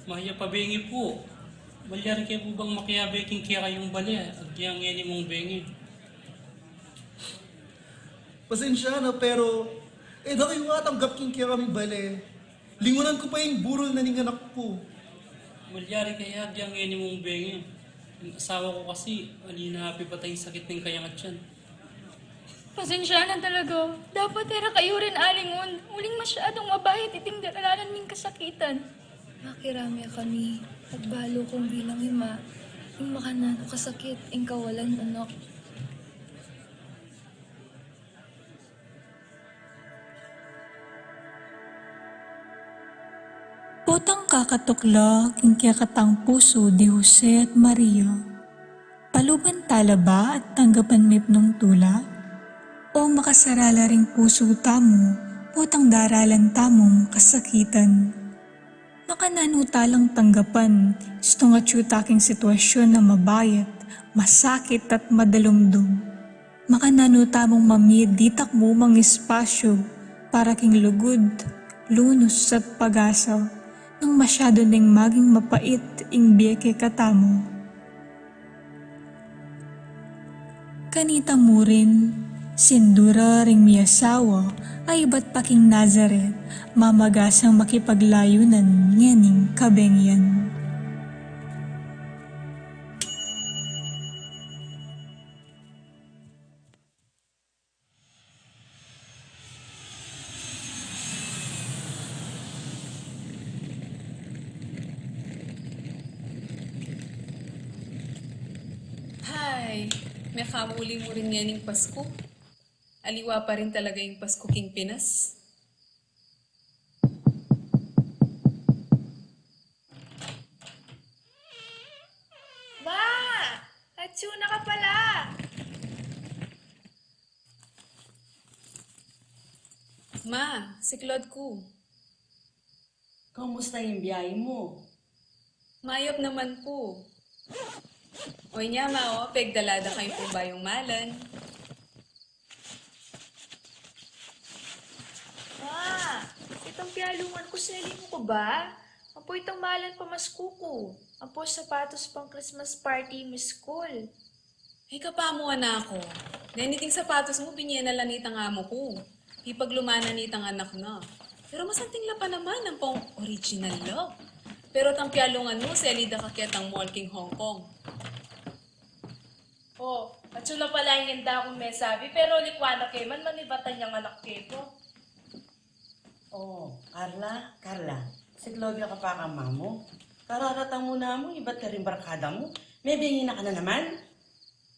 Mayap a bengi pu. Malyari ke pu bang makiabe king kekayung bale, agyang ngeni mung bengi? Pasensya na, pero e da kayu matanggap king kekaming bale. Lingunan ku pa ing burol na ning anak ku. Malyari kaya agyang ngeni mung bengi? Ing asawa ku kasi, ali na pipatay king sakit ning kayang atyan. Pasensya na talaga. Dapat e ra kayu rin alingun, uling masyadung mabayat iting daralanan ming kasakitan. Makirame kami, at balu kung bilang ima, ing makananu kasakit ing kawalan anak. Potang kakatukla king kekatang pusu di Jose at Maria. Paluban tala ba at tanggapan me ipnung tula? O makasara la ring pusu tamu, potang daralan tamung kasakitan? Makananu talang tanggapan, istung atyu ta king sitwasyun a mabayat, masakit at madalumdum? Makananu tamung mamie ditak mu mang espasyu para king lugud, lunus at pag-asa, nung masyadu neng maging mapait ing bie kekatamu? Kanita mu rin, sindura ring miasawa a ibat pa king Nazaret, mamagasang makipaglayunan ngening kabengian. Hay, mekamuling mu rin ngening Pasku. Aliwa pa rin talaga ing Pasku king Pinas. Ma! Atsu na ka pala! Ma, si Claude ku. Kumusta ing biahe mu? Mayap naman pu. O inya, ma, o, pegdala da kayu pung bayung malan. Ma, itang pialungan ku, seli mu ku ba? Ampo itang malan pamasku ku. Ampo sapatos pang Christmas party mu king school. Ay, kapamu, anak ku. Deni ding sapatos mu, binie na la nitang amu ku. Ipagluman na nitang anak na. Pero masanting la pa naman, ampong original la. Pero itang pialungan mu, seli da ka ketang mall king Hong Kong. O, atsu na pala ing inda kung mesabi, pero likwan na ke man, manibatan yang anak ke ku. O, Carla, Carla, si Claudia ka pa kang mamu. Kararatang mu namu, ibat karing barkada mu. Mebengi na ka na naman?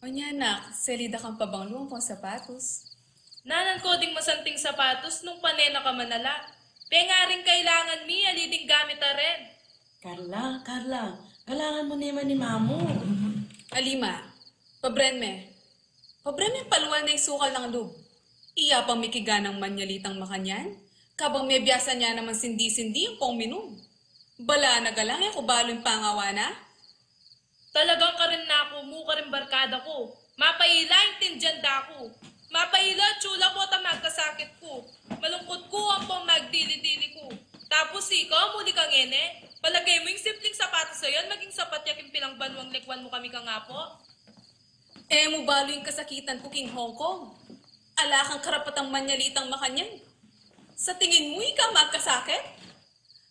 O nya, nak, seli da kang pabanglu ampong sapatos. Nanan ko ding masanting sapatos nung pane na ka manala. Pengaring kailangan mi, ali ding gamit a ren. Carla, Carla, galangan mu ne man i mamu. Ali, ma, pabren me. Pabren me palual na ing sukal nang lub. Iya pang mikiganang manyalitang makanyan, kabang mebiasa na naman sindi-sindi ampong minum. Bala na galang, e ku balu ing pangawa na. Talagang karin na ku mu karing barkada ku. Mapaila ing tindian da ku. Mapaila atsu la potang magkasakit ku. Malungkut ku ampong magdili-dili ku. Tapos ikaw, muli ka ngeni? Palage mu ing simpling sapatos a yan, maging sapat ya king pilang banuang likwan mu kami kang Apo? E mu balu ing kasakitan ku king Hong Kong. Ala kang karapatang manyalitang makanyan. Sa tingin mu, ika magkasakit?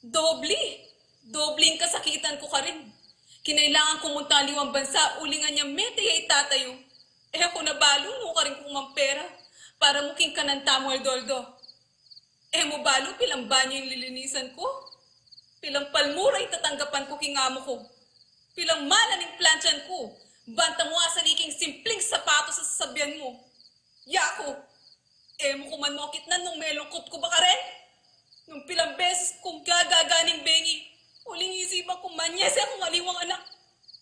Dobli, dobli ing kasakitan ku karin. Kinailangan ku muntang liwang bansa uling anya mete ya itatayu. E ku na balu nukarin ku mang pera para mu king kanan tamu aldo-aldo. E mu balu pilang banyu ing lilinisan ku? Pilang palmura ing tatanggapan ku king amu ku? Pilang malan ing plantsan ku? Banta mu asali king simpling sapatos a sasabian mu. Yaku, e mu ku man mokitnan nung melungkut ku ba karin? Nung pilang beses kung gagaga ning bengi, uling isipan kung manyese kung aliwang anak.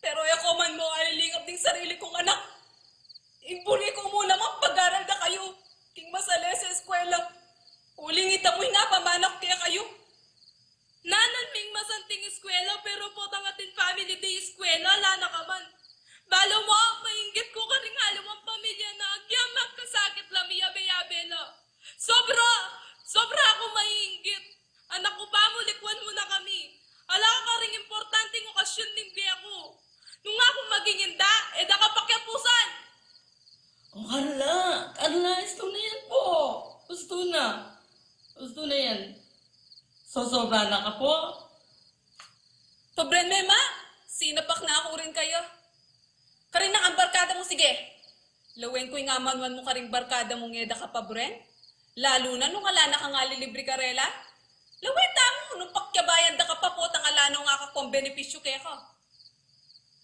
Pero e ku man mo alilingap ding sarili kung anak. Ing buri ku mu naman pag-aral da kayu, king masale sa eskwela. Uling ita mu ing apamana ku kekayu. Nanan ming masanting eskwela, pero potang atin family day eskwela, ala na ka man. Balu mu, mainggit ku karing aliwang pamilya na agyang magkasakit la, miyabe-yabe la. Sobra! Sobra ku mainggit! Anak ku, pamu, likwan mu na kami. Ala ka karing importanting okasyun ning bie ku. Nung aku maging inda, e da ka pakiapusan! O, Carla, Carla, ustu na yan pu. Ustu na. Ustu na yan. Sosobra na ka pu. Pabren me, ma. Sinapak na ku rin kaya. Karin na kang barkada mu, sige. Lawen ku ing amanuan mu karing barkada mung e da ka paburen, lalu na nung ala na kang alilibre karela. Lawen tamu nung pakyabayan da ka pa potang ala na nung akakong benepisyu keka.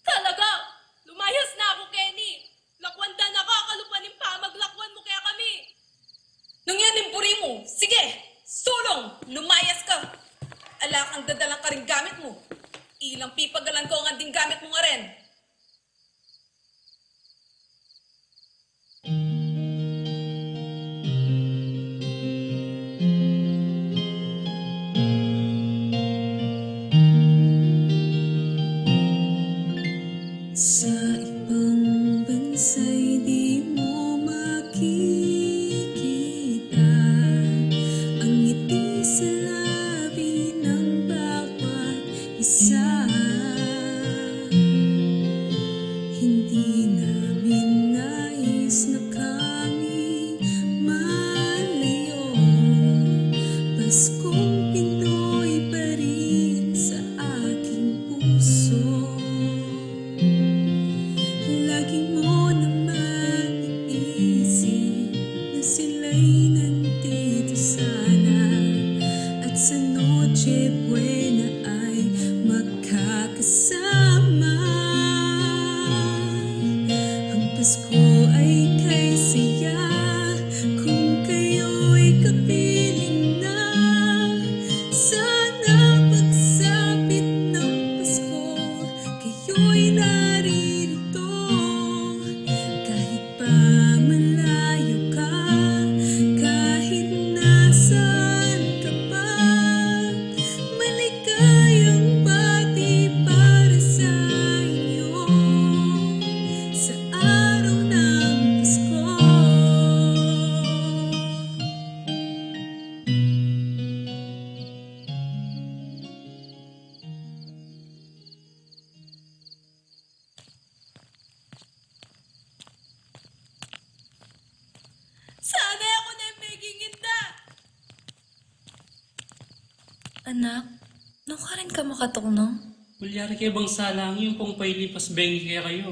Talaga, lumayas na ku keni. Lakwan da na ka kalupa ning pamaglakwan mu kekami. Nung yan ing buri mu, sige, sulung, lumayas ka. Ala kang dadalan karing gamit mu. Ilang pipagalan ku ngan ding gamit mu ngeni. Sa ibang bansa'y di mo makikita ang ngiti sa labi ng bawat isa. Hindi namin nais na kami malayo. Paskong Pinoy pa rin sa aking puso. Lagi mo naman iisip na sila'y nandito sana at sa Noche Buena ay magkakasama. Ang Pasko ay kay saya kung kayo'y kapiling na. Sana pagsapit ng Pasko, kayo'y naririto. Kahit pa malayo ka, kahit nasaan ka pa, maligayang bati para sa inyo sa araw ng Pasko. Sana aku na yung peging inda. Anak, nu karin ka makatuknang? Malyari ke bang salang yung pang pailipas bengi kekayu?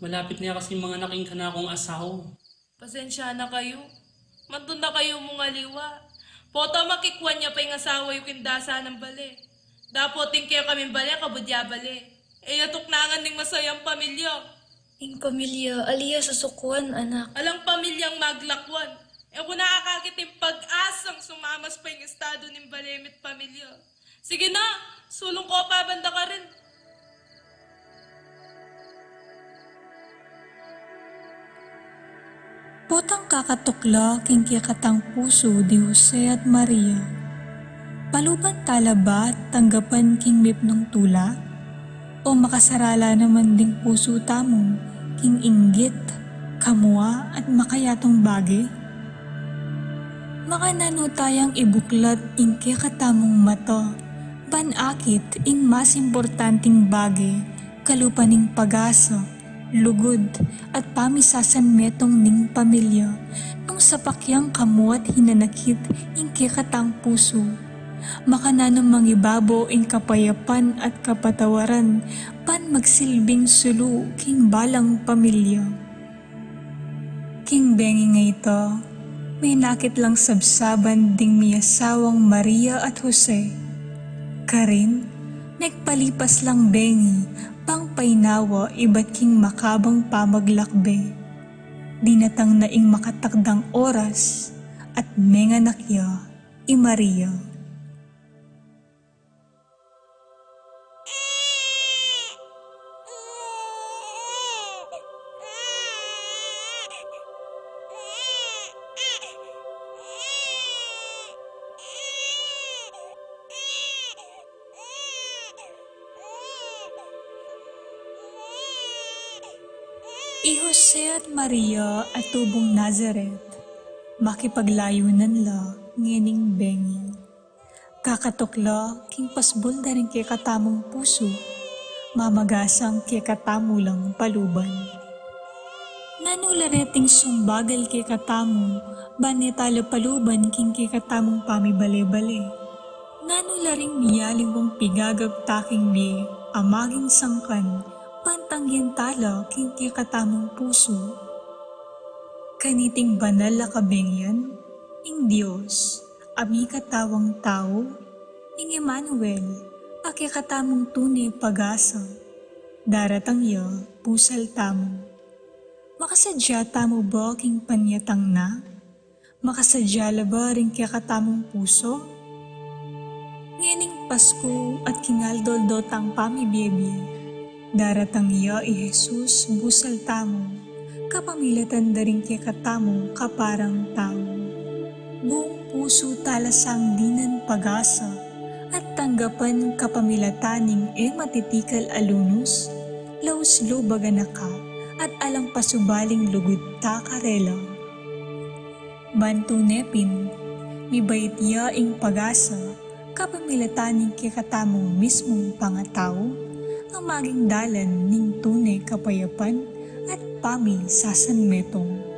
Malapit na kasi manganak ing kanakung asawa. Pasensya na kayu. Mantun na kayu mung aliwa. Pota makikwan ya pa ing asawa yu king dasa nang bale. Dapot ing kekaming bale, kabud ya bale. E ya tuknangan ning masayang pamilya. Ing pamilya, ali ya susukuan, anak. Alang pamilyang maglakwan. E ku na akakit ing pag-asang sumamas pa ing estadu ning bale mi't pamilya. Sige na, sulung ku pa banda karin. Potang kakatukla king kekatang pusu di Jose at Maria. Paluban tala ba tanggapan king mipnung tula? O makasarala naman ding pusu tamu king inggit, kamua at makayatung bage? Makananu tayang ibuklat ing kekatamung mata ban akit ing mas importanting bage kalupa ning pag-asa, lugud, at pamisasanmetung ning pamilya nung sapak yang kamuat hinanakit ing kekatang pusu? Makananu mangibabo ing kapayapan at kapatawaran ban magsilbing sulu king balang pamilya? King bengi nga ita, menakit lang sabsaban ding miasawang Maria at Jose. Karin, megpalipas lang bengi bang painawa ibat king makabang pamaglakbe. Dinatang na ing makatakdang oras at menganak ya i Maria. I Jose at Maria atubung Nazaret, makipaglayunan la ngening bengi. Kakatukla king pasbul da ring kekatamung pusu, mamagasang kekatamu lang paluban. Nanu la reting sumbagal kekatamu ban e tala paluban king kekatamung pamibale-bale? Nanu la ring miyaliwang pigagagta king bie a maging sangkan ban tanggen tala king kekatamung pusu? Kaniting banal a kabengyan, ing Dios a mikatawang tau, ing Emmanuel, a kekatamung tune pag-asa, daratang ya, busal tamu. Makasadya tamu ba king panyatang na? Makasadya la ba ring kekatamung pusu? Ngening Pasku at king aldo-aldo tang pamibie-bie, daratang ya i Jesus, busal tamu, kapamilatan da ring kekatamung kaparang tau. Buung pusu tala sang dinan pag-asa at tanggapan kapamilatan ning e matitikal a lunus, laus lub a ganaka, at alang pasubaling lugud ta karela. Ban tune pin, mibait ya ing pag-asa, kapamilatan ning kekatamung mismung pangatau, a maging dalan ning tune kapayapan at pamisasanmetung.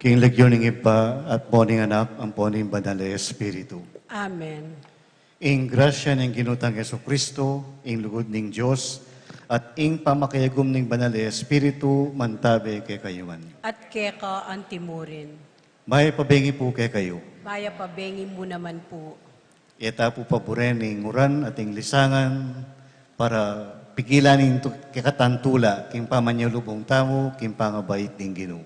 King lagyu ning Ibpa, ampo ning Anak, ampo ning Banal a Espiritu. Amen. Ing grasya ning Ginu tang Jesucristo, ing lugud ning Dios, at ing pamakayagum ning Banal a Espiritu, mantabe kekayu ngan. At keka antimurin. Mayap a bengi pu kekayu. Mayap a bengi mu naman pu. E ta pu paburen ing uran at ing lisangan para pigilan ing tu-, kekatang tula king pamanyalubong tamu king pangabait ning Ginu.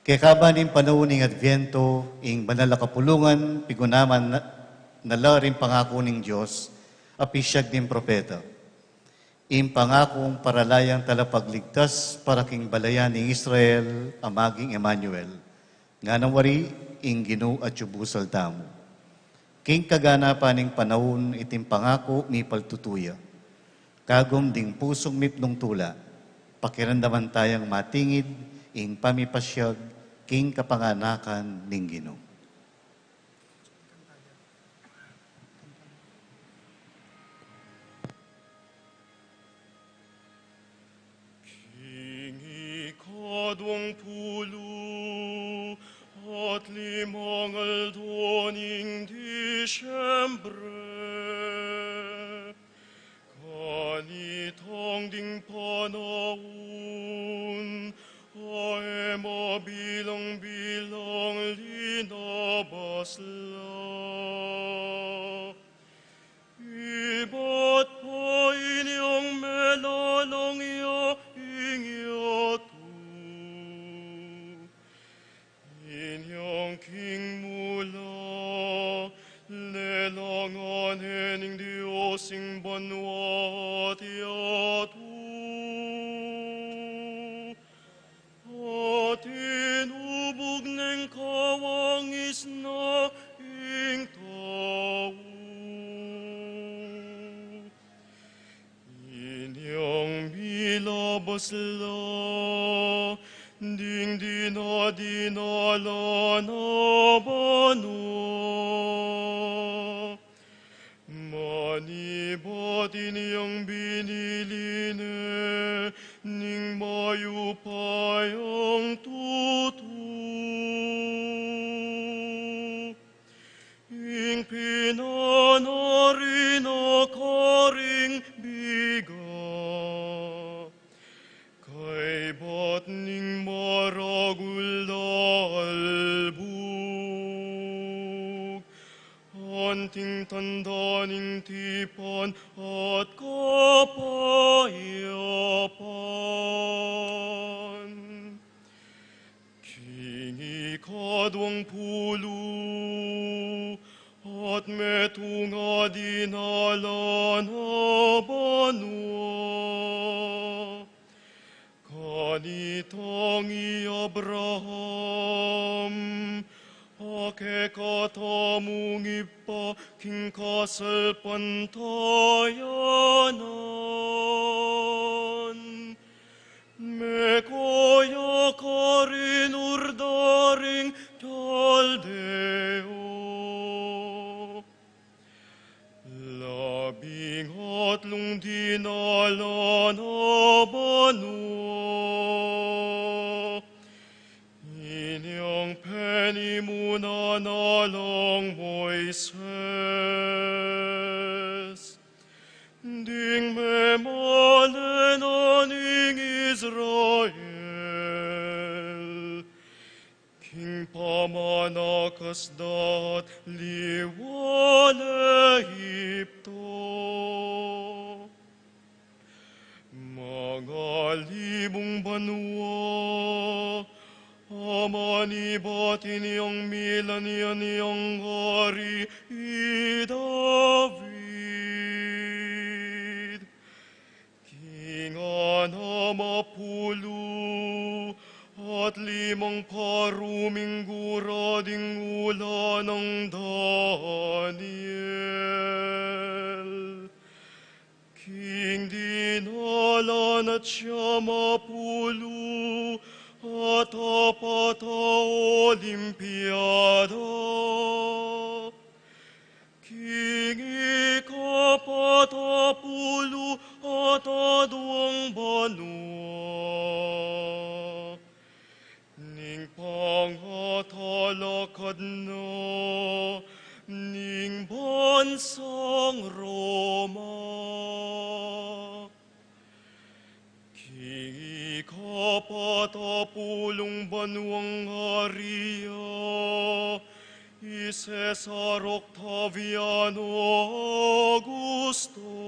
Kekaba ning panaun ning Adviento, ing banal a kapulungan pigunaman na, na la ring pangaku ning Dios a pisiag ning propeta. Ing pangakung paralayang talapagligtas para king balayan ning Israel a maging Emmanuel, ngana wari ing Ginu atyu busal tamu. King kaganapan ning panaun iting pangaku mipaltutu ya. Kagum ding pusung mipnung tula, pakiramdaman tayang matingid ing pamipasiag king kapanganakan ning Ginu. King ikaduang pulu at limang aldo ning Disyembre, kanitang ding panaun a e mabilang-bilang linabas la. Ibat pa inyang melalang ya ing yatu, inyang king mula lelangan ne ning Dios ing banua at yatu. At inubug neng kawangis na ing tau. Inyang milabas la ding dinadinala na banua. Manibat inyang binili ne ning mayupayang tutu, ing pinanari na karing bigat, kaybat ning maragul a albug, anting tanda ning tipan at kapayapan. King ikaduang pulu at metung a dinala na banua, kanitang i Abraham a kekatamung ibpa king kasalpantayanan, meko ya karin ur da ring Kaldeo. Labing atlung dinala na banua, inyang penimunan na lang Moises ding memalen ning Israel king pamanakas da at liwa Egipto. Mangalibung banua a manibat inyang milan yang ari i David, king anam a pulu at limang paruminggu ra ding ula nang Daniel, king dinalan at siyam a pulu at apat a Olimpiada, king ikapat a pulu at aduang banua, ning ning bansang Roma. King ikapat a pulung banuang ari ya, i Cesar Octaviano Augusto,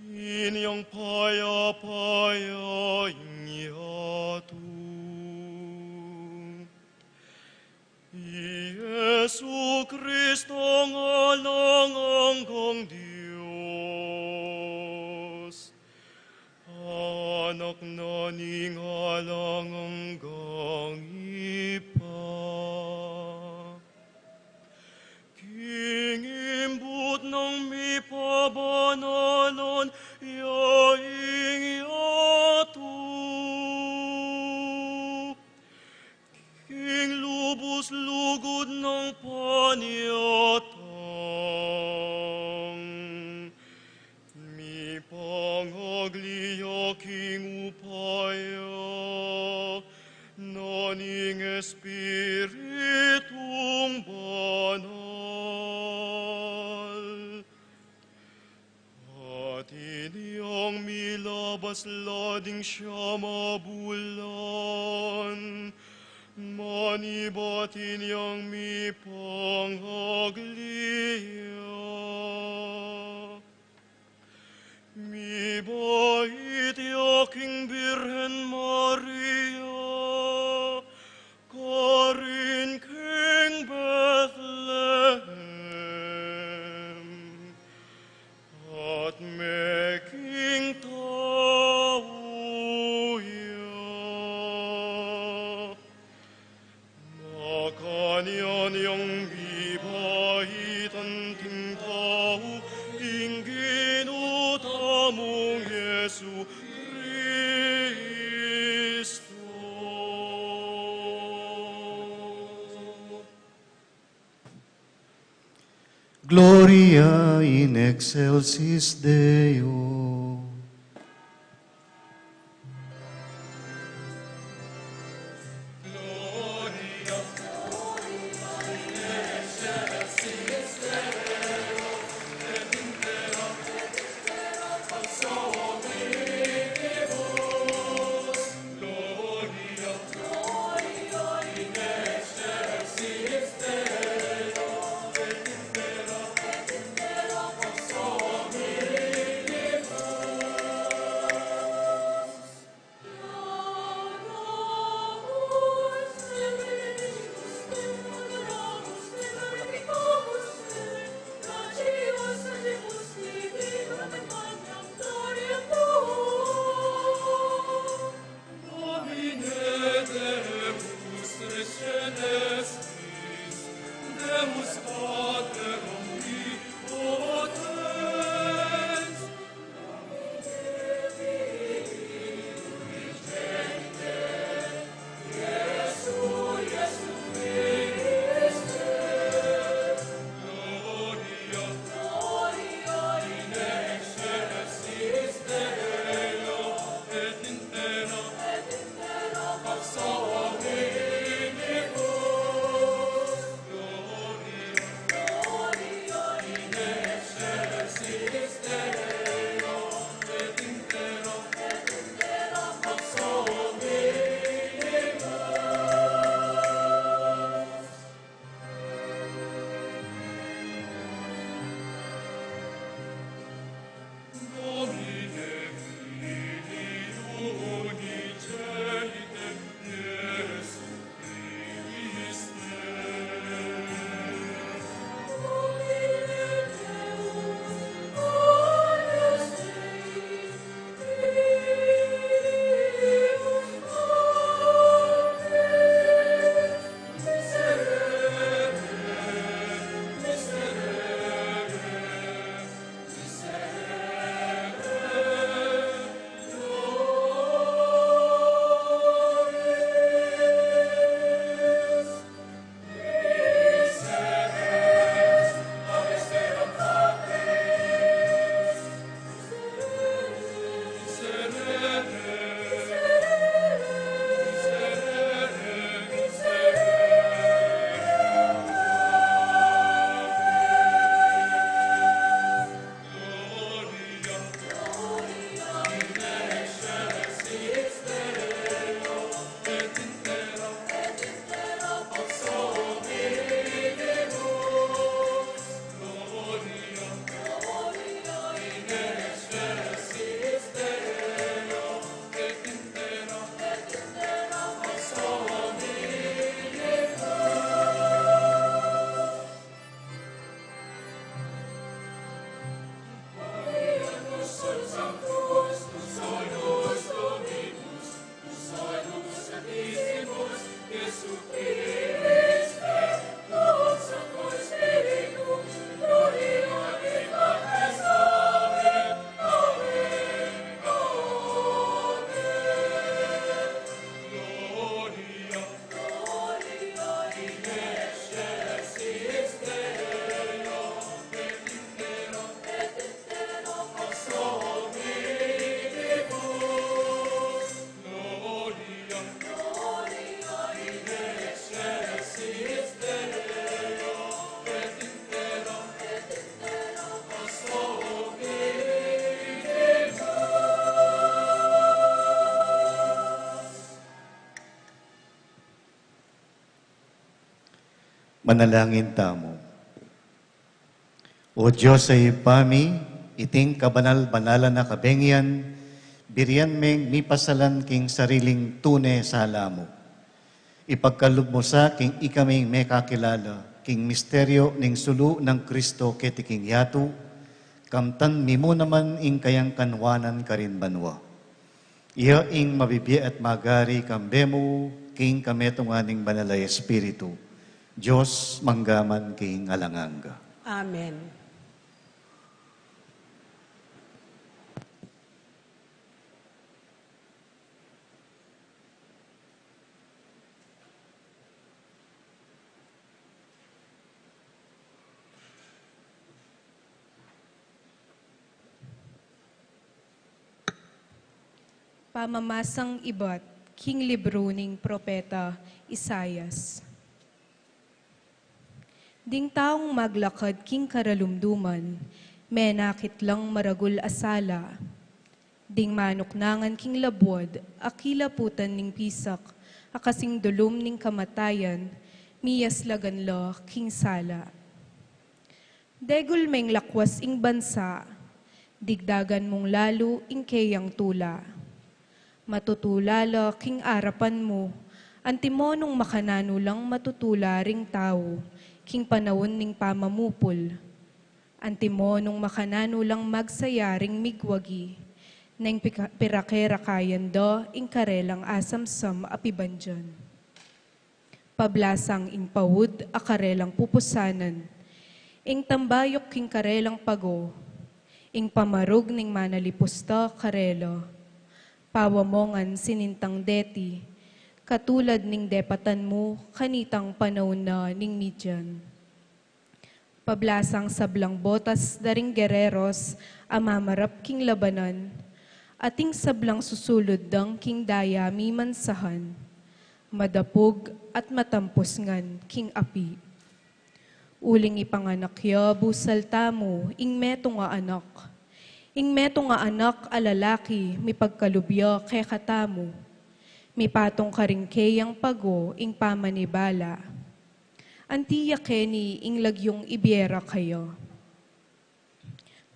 inyang payapa ya ing yatu. I Jesu Cristo, alang anggang Dios, Anak na ning alang anggang Ibpa. King imbut nang mipabanalan ya ing yatu, king lubus lugud nang panyatang, mipangagli ya king upaya na ning Espiritung Banal. At inyang milabas la ding siyam a bulan, manibat inyang mipangagli ya, mibait ya king Birhen Maria, karin king Bethlehem, at meking tau ya. Makanyan yang mibait anting tau ing Ginu tamung Jesu Kristo. Gloria in excelsis Deo. Manalangin tamu. O Dios a Ibpa mi, iting kabanal-banalan a kabengyan, birian meng mipasalan king sariling tune sala mu. Ipagkalub mu sa king ikaming mekakilala king misteryo ning sulu nang Kristo keti king yatu, kamtan mi mu naman ing kayang kanwanan karin banua. Iya ing mabibie at magari kambe mu king kametungan ning Banal a Espiritu, Dios mangga man king alang angga. Amen. Pamamasang ibat king libru ning propeta Isaias. Ding taung maglakad king karalumduman, menakit lang maragul a sala. Ding manuknangan king labuad, akilaputan ning pisak, a kasing dulum ning kamatayan, miyaslagan la king sala. Degul meng lakwas ing bansa, digdagan mung lalu ing keyang tula. Matutula la king arapan mu, antimo nung makananu lang matutula ring tau, king panaun ning pamamupul. Antimo nung makananu lang magsaya ring migwagi, neng pika-, pirakerakayan da ing karelang asamsam a pibandian. Pablasang ing paud a karelang pupusanan, ing tambayuk king karelang pago, ing pamarug ning manalipusta karela. Pawamongan sinintang deti, katulad ning depatan mu kanitang panaun na ning Midian. Pablasang sablang botas da ring gereros a mamarap king labanan, ating sablang susulud dang king daya mimansahan, madapug at matampus ngan king api. Uling ipanganak ya busal tamu ing metung a anak. Ing metung a anak a lalaki mipagkalub ya kekatamu. Mipatung karing keyang pago ing pamanibala. Anti ya keni ing lagyung ibie ra kaya.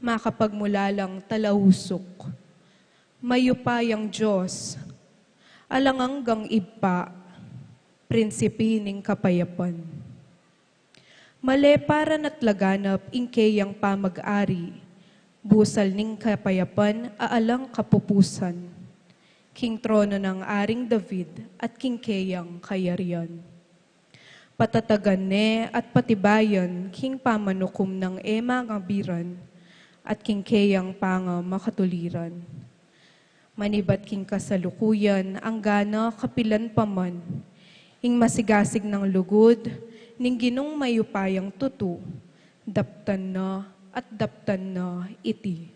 Makapagmulalang talausuk. Mayupayang Dios, alang anggang Ibpa, Prinsipi ning kapayapan. Maleparan at laganap ing keyang pamag-ari, busal ning kapayapan a alang kapupusan, king trono nang Aring David at king keyang kayarian. Patatagan ne at patibayan king pamanukum nang e mangabiran, at king keyang pangamakatuliran. Manibat king kasalukuyan, anggana kapilan pa man, ing masigasig nang lugud ning Ginung mayupayang tutu, daptan na at daptan na iti.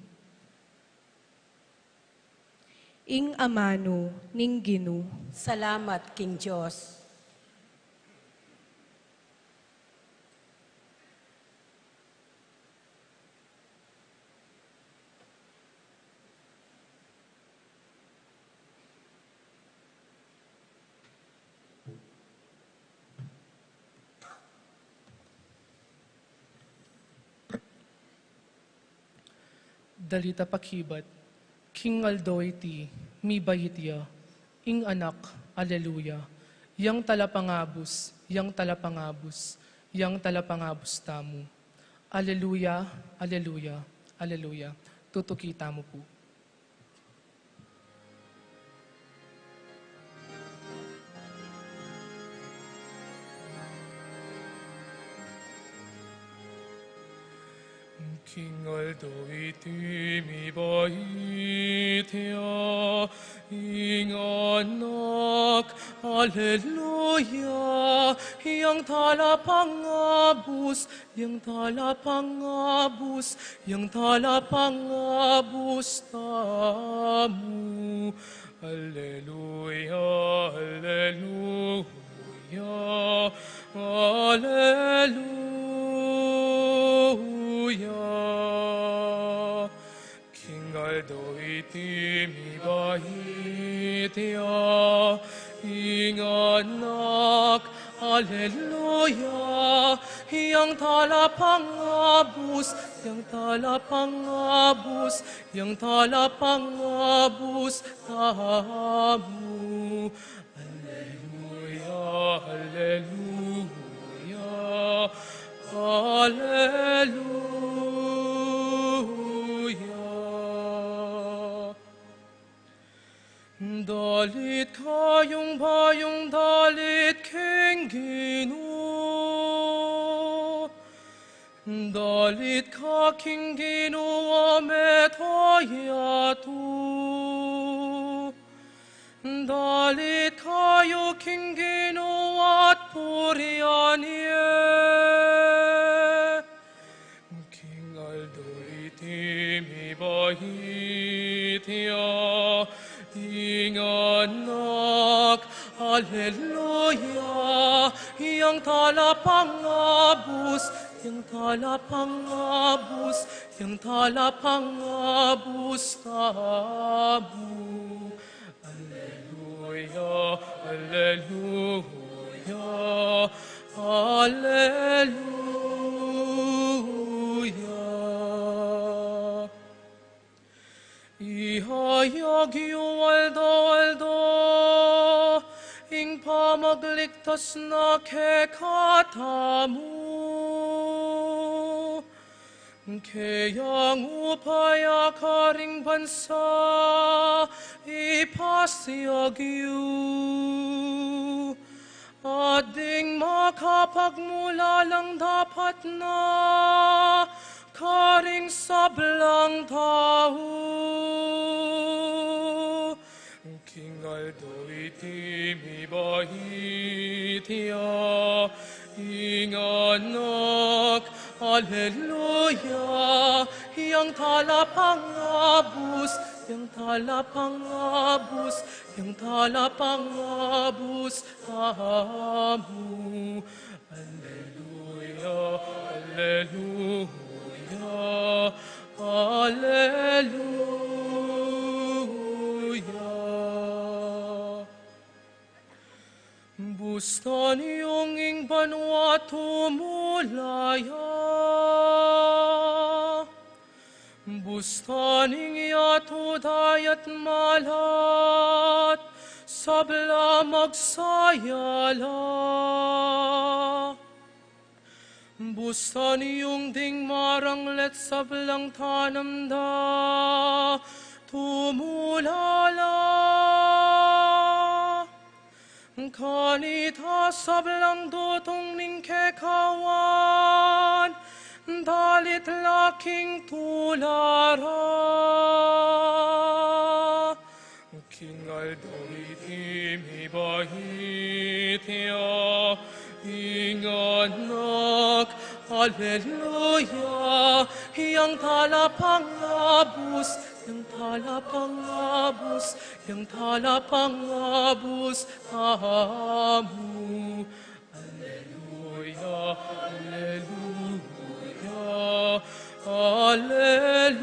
Ing amanu ning Ginu. Salamat king Dios. Dalita pakibat. King aldo iti, mibait ya ing Anak, Aleluya. Yang talapangabus, yang talapangabus, yang talapangabus tamu. Aleluya, aleluya, aleluya. Tutuki tamu pu. King aldo iti mibait ya ing Anak, Aleluya, yang talapangabus, yang talapangabus, yang talapangabus tamu. Aleluya, aleluya, aleluya. King aldo iti mibait ya ing Anak, Aleluya. Talapangabus, yang talapangabus, yang talapangabus tamu. Alleluia, alleluia, alleluia. Dalit kayung bayung dalit king Ginu. Dalit ka king Ginu a mete yatu. Dalit kayu king Ginu at purian ye. King aldo iti mibait ya ing anak. Alleluia. Yang talapangabus, yang talapangabus, yang talapangabus tamu. Alleluia, alleluia, alleluia. Ihayag yu aldo-aldo ing pamagligtas na kekatamu. Kayang upaya karing bansa ipasiag yu, at ding makapagmulalang dapat na karing sablang tau. King aldo iti mibait ya ing anak. Alleluia. Yang talapangabus, yang talapangabus, yang talapangabus tamu. Alleluia, alleluia, alleluia. Bustan yung ing banua tumula ya. Bustan ing yatu dayat malat, sabla magsaya la. Bustan yung ding maranglet sablang tanam da tumula la. Kanita sablang dutung ning kekawan, dalit la king tula ra. King aldo iti mibait ya ing anak. Alleluia. Yang talapangabus, yang talapangabus, yang talapangabus tamu. Alleluia, alleluia, alleluia.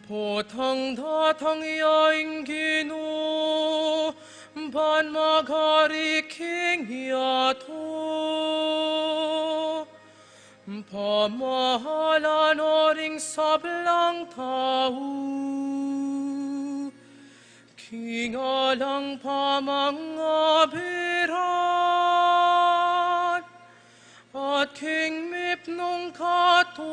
Potang datang ya ing Ginu, ban magari king yatu. Pamahalan no ring sablang tau, king alang pamangabiran, at king mipnung katuliran.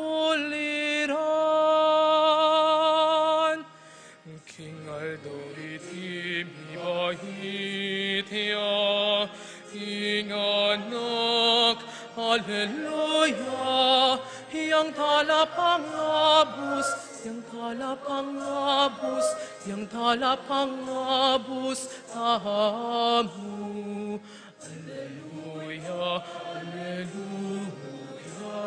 King aldo iti mibait ya ing anak. Alleluia. Yang talapangabus, yang talapangabus, yang talapangabus tamu. Alleluia, alleluia,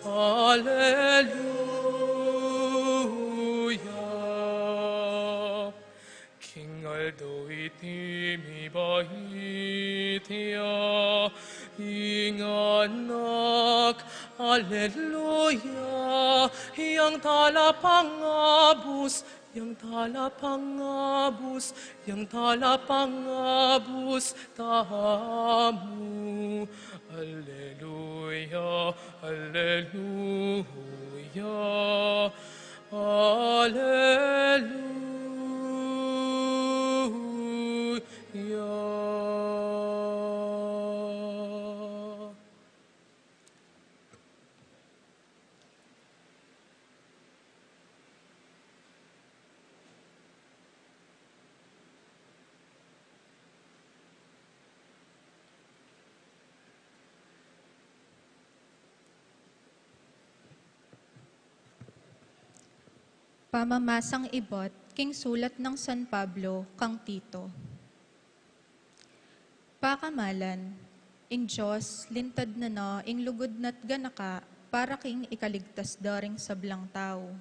alleluia. King aldo iti mibait ya ing anak. Alleluia. Yang talapangabus, Yang talapangabus, yang talapangabus tamu. Alleluia, alleluia, alleluia. Pamamasang ibat king sulat nang San Pablo kang Tito. Pakamalan, ing Dios lintad na na ing lugud na't ganaka para king ikaligtas da ring sablang tau.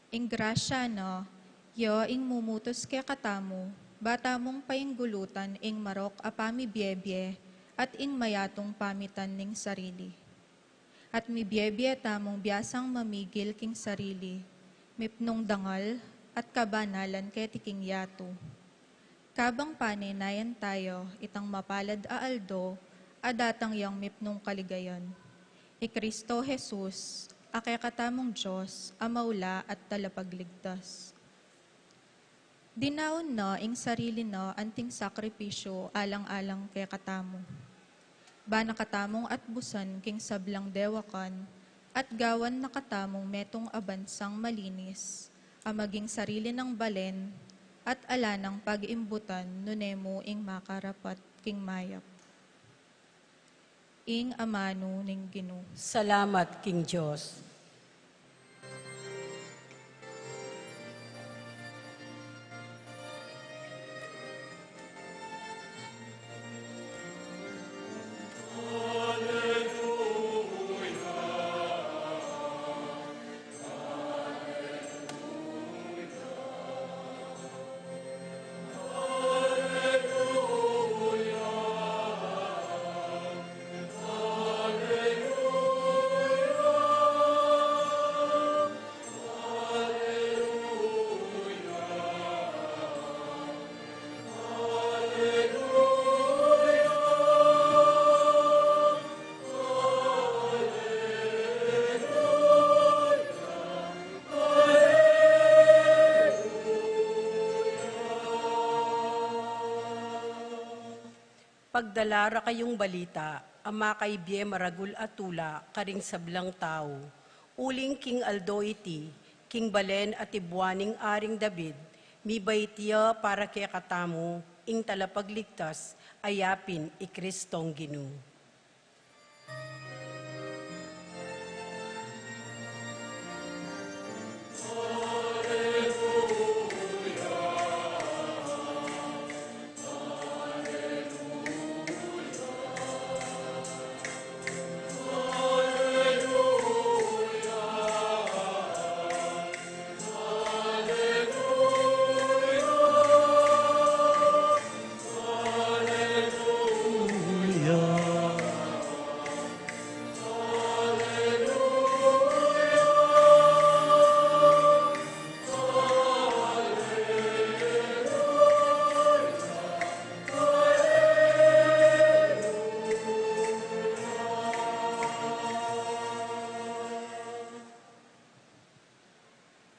Ing grasya na, ya ing mumutus kekatamu, ba tamung painggulutan ing marok a pamibiebie at ing mayatung pamitan ning sarili. At mibiebie tamung biasang mamigil king sarili, mipnung dangal at kabanalan keti king yatu. Kabang panenayan tayu itang mapalad a aldo a datang yang mipnung kaligayan, i Kristo Jesus, a kekatamung Dios a maula at talapagligtas. Dinaun na ing sarili na anting sakripisyu alang-alang kekatamu. Ba na katamung atbusan king sablang dewakan, at gawan na katamung metung a bansang malinis, a maging sarili nang balen, at ala nang pag-imbutan nune mu ing makarapat king mayap. Ing amanu ning Ginu. Salamat king Dios. Pagdala ra kayung balita a makaibie maragul a tula karing sablang tau, uling king aldo iti, king balen a tibuan ning Aring David, mibait ya para kekatamu ing Talapagligtas, a yapin i Kristong Ginu.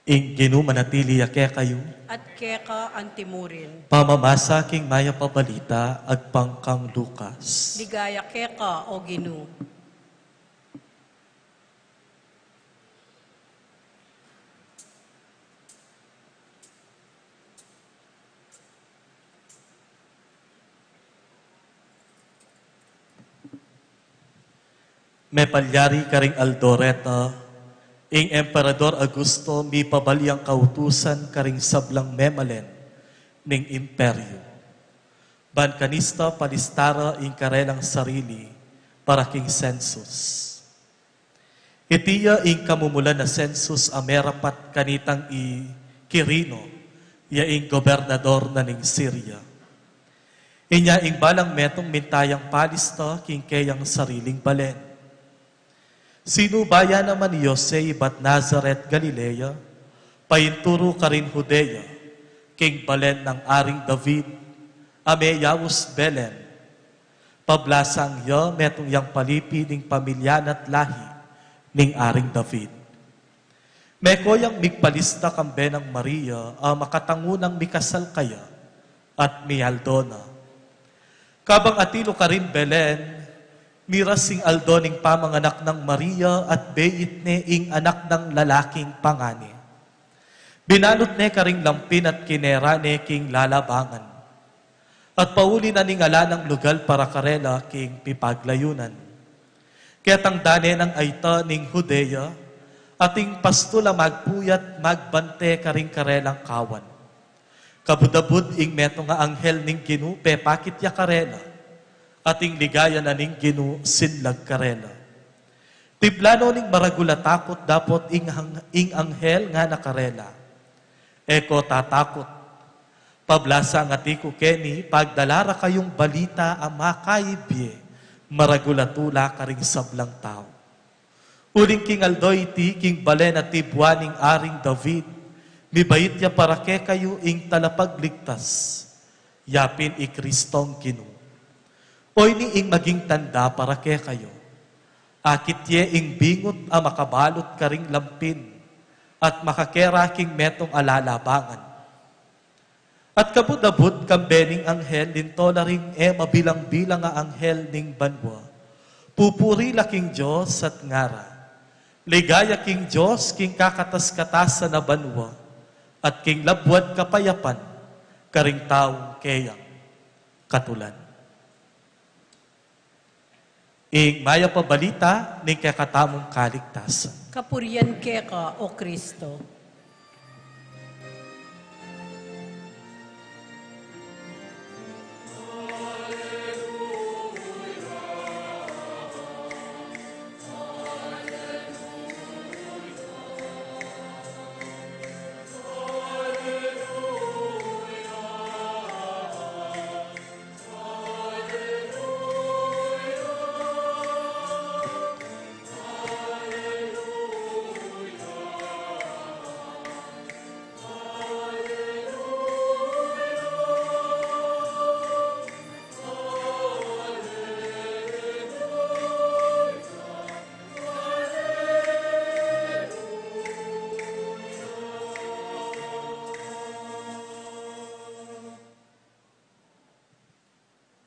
Ing Ginu manatili ya kekayu. At keka antimurin. Pamamasa king Mayap a Balita agpang kang Lucas. Ligaya keka, O Ginu. Mepalyari karing aldo reta, ing Emperador Augusto mipabal yang kautusan karing sablang memalen ning imperyu, ban kanita palista ra ing karelang sarili para king sensus. Iti ya ing kamumulan a sensus a merapat kanitang i Kirino, ya ing gobernador na ning Siria. Inya ing balang metung minta yang palista king keyang sariling balen. Sinubayan na man i Jose ibat Nazaret, Galilea, Painturu karin Judea, king balen nang Aring David, a meyaus Belen. Pablasang ya metung yang palipi ning pamilya na't lahi ning Aring David. Meko yang migpalista kambe nang Maria, a makatangu nang mikasal kaya, at mialdo na. Kabang atilu karin Belen, miras ing aldo ning pamanganak nang Maria at beit ne ing anak nang lalaking pangani. Binalut ne karing lampin at kinera ne king lalabangan. At pauli na ning ala nang lugal para karela king pipaglayunan. Ketang dane nang ayta ning Judea, ating pastul a magpuyat magbante karing karelang kawan. Kabud-abud ing metung a anghel ning Ginu pepakit ya karela, ating ligaya na ning Ginu sinlag karela. Tibla no ning maragul a takut dapot ing ang-, ing anghel ngana karela, "E ko tatakut. Pablasang ati ku keni, pagdala ra kayung balita a makaibie maragul a tula karing sablang tau. Uling king aldo iti, king balen a tibuan ning Aring David, mibait ya para kekayu ing Talapagligtas, ya pin i Kristong Ginu. Oyni ing maging tanda para kekayu: akit ye ing bingut a makabalut karing lampin, at makakera king metung a lalabangan." At kabud-abud kambe ning anghel, linto la ring e mabilang-bilang a anghel ning banua, pupuri la king Dios at ngara, "Ligaya king Dios king kakatas-katasan a banua, at king labuad kapayapan karing taung keyang katulan." Ing mayap a balita ning kekatamung kaligtasan. Kapurian keka, O Kristo.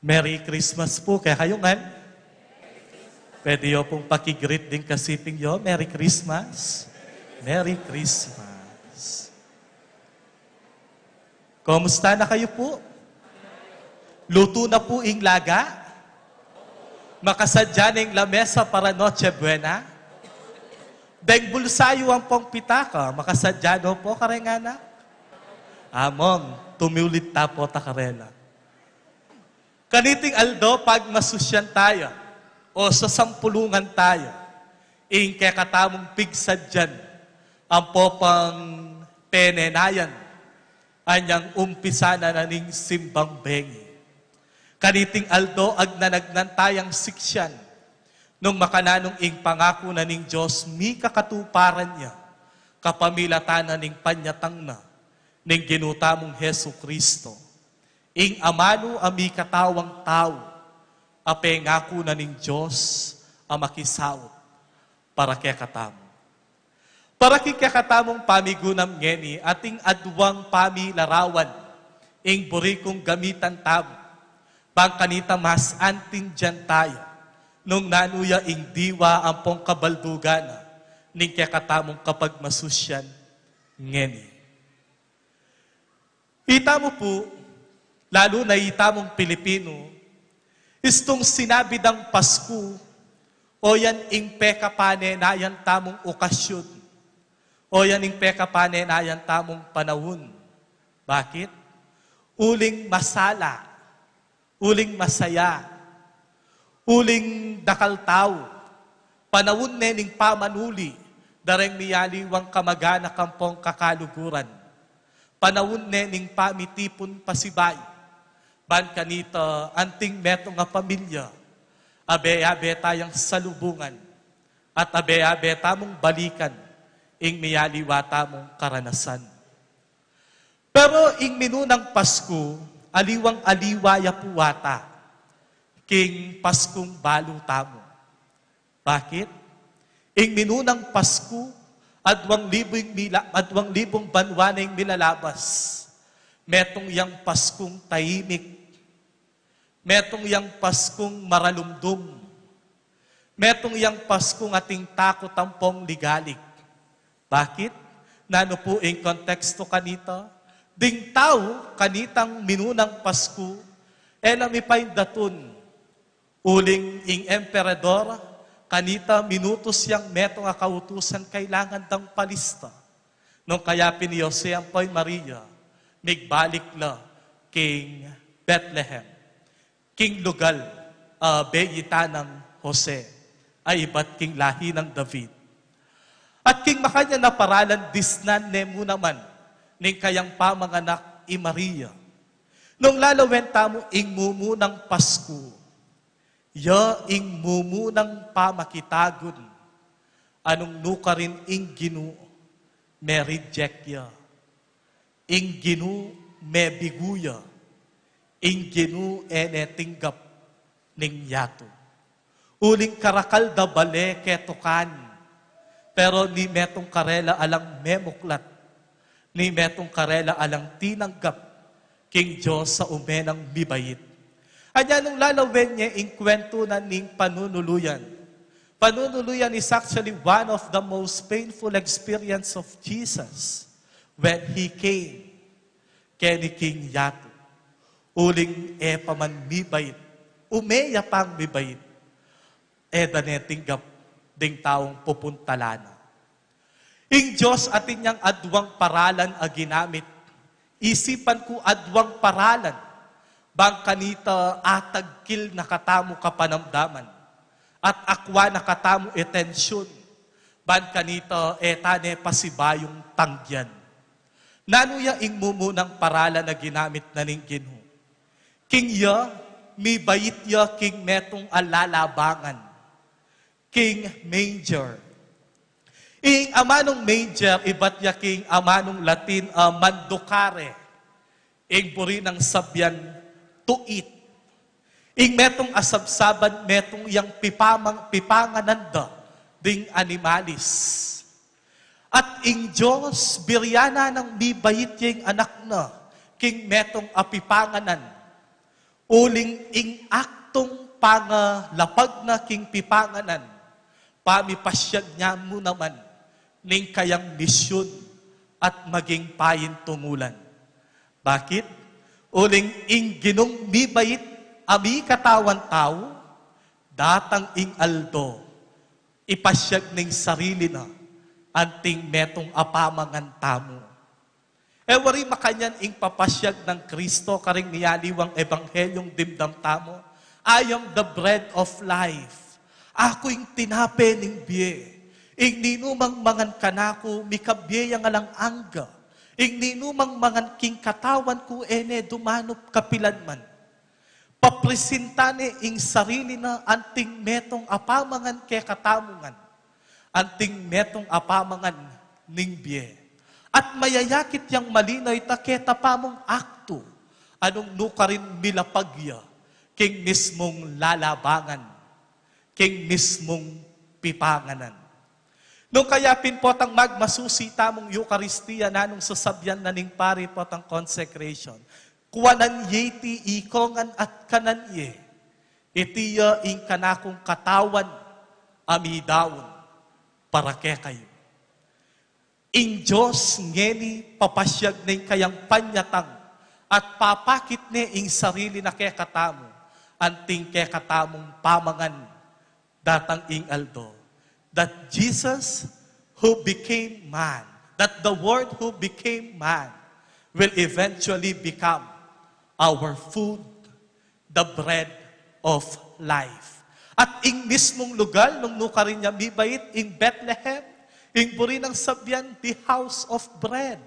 Merry Christmas pu kekayu ngan. Pwede yu pung paki-greet ding kasiping yu, "Merry Christmas." Merry Christmas. Kumusta na kayu pu? Lutu na pu ing laga? Makasadya na ing lamesa para Noche Buena? Deng bulsa yu ampong pitaka, makasadya no pu kareng anak? Among, tumiulid ta pu ta karela. Kaniting aldo pagmasusyan taya, o sasampulungan taya ing kekatamung pigsadyan, ampo pang penenayan, anyang umpisa na na ning simbang bengi. Kaniting aldo agnanagnan tayang siksian nung makananung ing pangaku na ning Dios mikakatuparan ya kapamilatan na ning panyatang na ning Ginu tamung Jesu Kristo. Ing amanu a mikatawang tau, a pengaku na ning Dios a makisaut para kekatamu. Para king kekatamung pamigunam ngeni, ating aduang pamilarawan ing buri kung gamitan tamu, bang kanita mas antindian taya nung nanu ya ing diwa ampong kabaldugan na ning kekatamung kapagmasusyan ngeni. Itamu pu, lalu na itamung Pilipinu, istung sinabi dang Pasku, o yan ing pekapanenayan tamung okasyon, o yan ing pekapanenayan tamung panaun. Bakit? Uling masala, uling masaya, uling dakal tau, panaun ne ning pamanuli da reng miyaliwang kamag-anak ampong kakaluguran, panaun ne ning pamitipun pasibayu, ban kanita anting metung a pamilya, abe-abe tayang salubungan, at abe-abe tamung balikan ing miyaliwa tamung karanasan. Pero ing minunang Pasku, aliwang-aliwa ya pu ata king Paskung balu tamu. Bakit? Ing minunang Pasku, aduang libung mila-, aduang libung banua na ing milalabas. Metung yang Paskung taimik. Metung yang Paskung maralumdum. Metung yang Paskung ating takut ampong ligalig. Bakit? Nanu pu ing konteksto kanita? Ding tau, kanitang minunang Pasku, e la mipaindatun. Uling ing emperador, kanita minutus yang metung a kautusan kailangan dang palista. Nung kaya pin i Jose ampo i Maria, migbalik la king Bethlehem, king lugal a beyita nang Jose, a ibat king lahi nang David. At king makanyan a paralan disnan ne mu naman ning kayang pamanganak i Maria. Nung lalawen tamu ing mumunang Pasku, ya ing mumunang pamakitagun, a nung nukarin ing Ginu, me-reject ya. Ing Ginu, mebigu ya. Ing Ginu, e ne tinggap ning yatu. Uling karakal da bale ketukan, pero ni metung karela alang memuklat, ni metung karela alang tinanggap king Dios a ume nang mibait. Anya nung lalawen ye ing kwentu na ning panunuluyan. Panunuluyan is actually one of the most painful experience of Jesus when he came keni king yatu. Uling e pa man mibait, ume ya pang mibait, e da ne tinggap ding taung pupuntalan na. Ing Dios atin yang aduang paralan a ginamit. Isipan ku aduang paralan, bang kanita atagkil na katamu kapanamdaman, at akwa na katamu atensyun, bang kanita e ta ne pasibayung tanggian. Nanu ya ing mumunang paralan a ginamit na ning Ginu? King ya, mibait ya king metung a lalabangan. King manger. Ing amanung manger, ibat ya king amanung Latin a manducare. Ing buri nang sabian, to eat. Ing metung a sabsaban, metung yang pipamang-, pipanganan da ding animalis. At ing Dios, birian na nang mibait ya ing anak na, king metung a pipanganan. Uling ing aktung pangalapag na king pipanganan, pamipasyag ne mu naman ning kayang misyun at maging paintungulan. Bakit? Uling ing Ginung mibait a mikatawan tau, datang ing aldo, ipasyag ning sarili na, anting metung a pamangan tamu. E wari makanyan ing papasyag nang Kristo karing miyaliwang ebanghelyung dimdam tamu, "I am the bread of life." Aku ing tinape ning bie. Ing ninumang mangan kanaku, mikabie yang alang angga. Ing ninumang mangan king katawan ku, e ne dumanup kapilan man. Papresinta ne ing sarili na anting metung a pamangan kekatamu ngan, anting metung a pamangan ning bie. At mayayakit yang malinaw ita keta pa mung aktu, a nung nukarin milapag ya king mismung lalabangan, king mismung pipanganan. Nung kaya pin potang magmasusi tamung Eukaristia, nanung sasabian na ning pari potang consecration? Kuanan ye iti ikongan at kanan ye. Iti ya ing kanakung katawan a midaun para kekayu. Ing Dios ngeni papasyag ne ing kayang panyatang at papakit ne ing sarili na kekatamu, anting kekatamung pamangan datang ing aldo, that Jesus who became man, that the Word who became man will eventually become our food, the bread of life. At ing mismung lugal nung nukarin ya mibait, ing Bethlehem, ing buri nang sabian, the house of bread.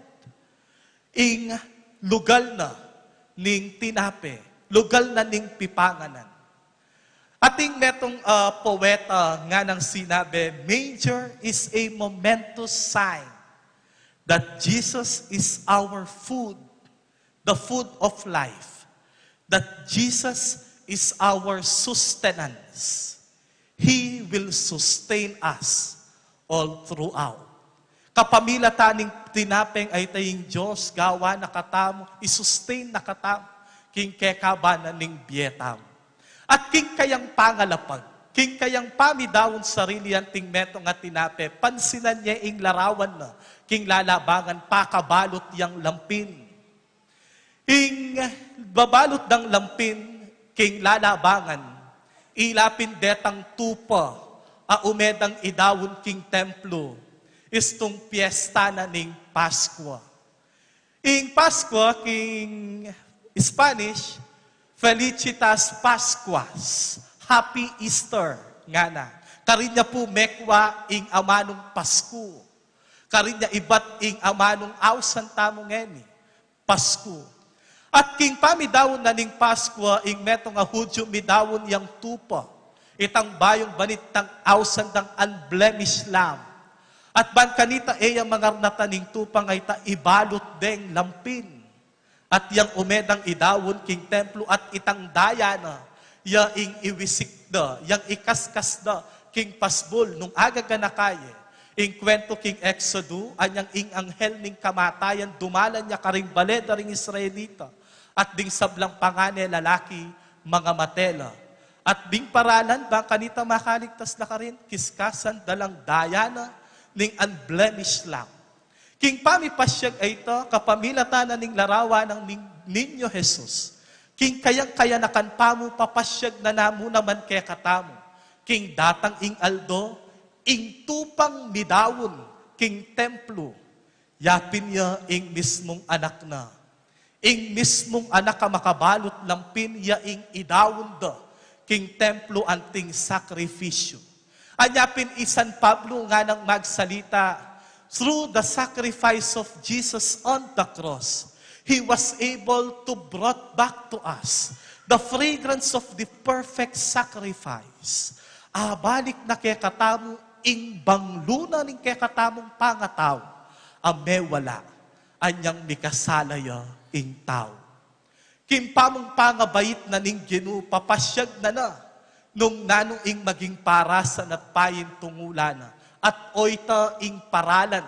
Ing lugal na ning tinape, lugal na ning pipanganan. Atin metung, ah, poeta nganang sinabi, "Manger is a momentous sign that Jesus is our food, the food of life, that Jesus is our sustenance. He will sustain us all throughout." Kapamilatan ning tinapeng a ita, ing Dios gawan na katamu, i-sustain na katamu king kekaban na ning bie tamu. At king kayang pangalapag, king kayang pamidaun sarili anting metung a tinape, pansinan ye ing larawan na king lalabangan pakabalut yang lampin. Ing babalut dang lampin king lalabangan, ila pin detang tupa a ume dang idaun king templo, istung piesta na ning Paskua. Ing Paskua king Spanish, Felicitas Pascuas, Happy Easter, ngana. Karin ya pu mekwa ing amanung Pasku. Karin ya ibat ing amanung ausan tamu ngeni, Pasku. At king pamidaun na ning Paskua, ing metung a Hudyu midaun yang tupa, itang bayung banit tang ausan dang unblemished lamb. At ban kanita e ya mangarnatan ing tupang a ita, ibalut deng lampin. At yang ume dang idaun king templo at itang daya na, ya ing iwisik da, yang ikaskas da king pasbul nung agaganaka ye. Ing kuwentu king Exodo, anyang ing anghel ning kamatayan dumalan ya karing bale da ring Israelita, at ding sablang pangane lalaki, mangamate la. At ding paralan bang kanita makaligtas la karin, kiskasan da lang daya na ning unblemished lamb. King pamipasyag a ita, kapamilatan na ning larawan nang ning Niño Jesus, king kayang kayanakan pamu, papasyag na namu naman kekatamu, king datang ing aldo, ing tupang midaun king templo, yapin ya ing mismung anak na. Ing mismung anak a makabalut lampin ya ing idaun da king templo anting sakrifisyu. Anya pin i San Pablo nganang magsalita, "Through the sacrifice of Jesus on the cross, He was able to brought back to us the fragrance of the perfect sacrifice." Abalik na kekatamu ing banglu na ning kekatamung pangatau a mewala, anyang mikasala ya ing tau. King pamung pangabait na ning Ginu, papasyag na na nung nanu ing maging parasan at paintungulan na, at oyta ing paralan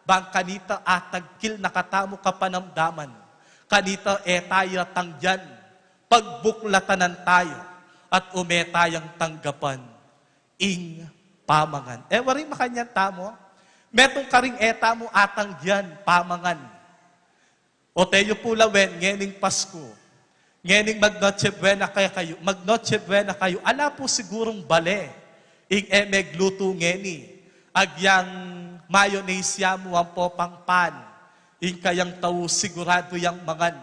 bang kanita atagkil na katamu kapanamdaman, kanita e taya tanggian, pagbuklatan na taya, at ume tayang tanggapan ing pamangan. E wari makanyan tamu, metung karing e tamu atanggian, pamangan. O teyu pu lawen, ngening Pasku, ngening mag-Noche Buena kekayu, mag-Noche Buena kayu, ala pu sigurung bale ing e meglutu ngeni, agyang mayonnaise ya mu ampo pang pan, ing kayang tau siguradu yang mangan,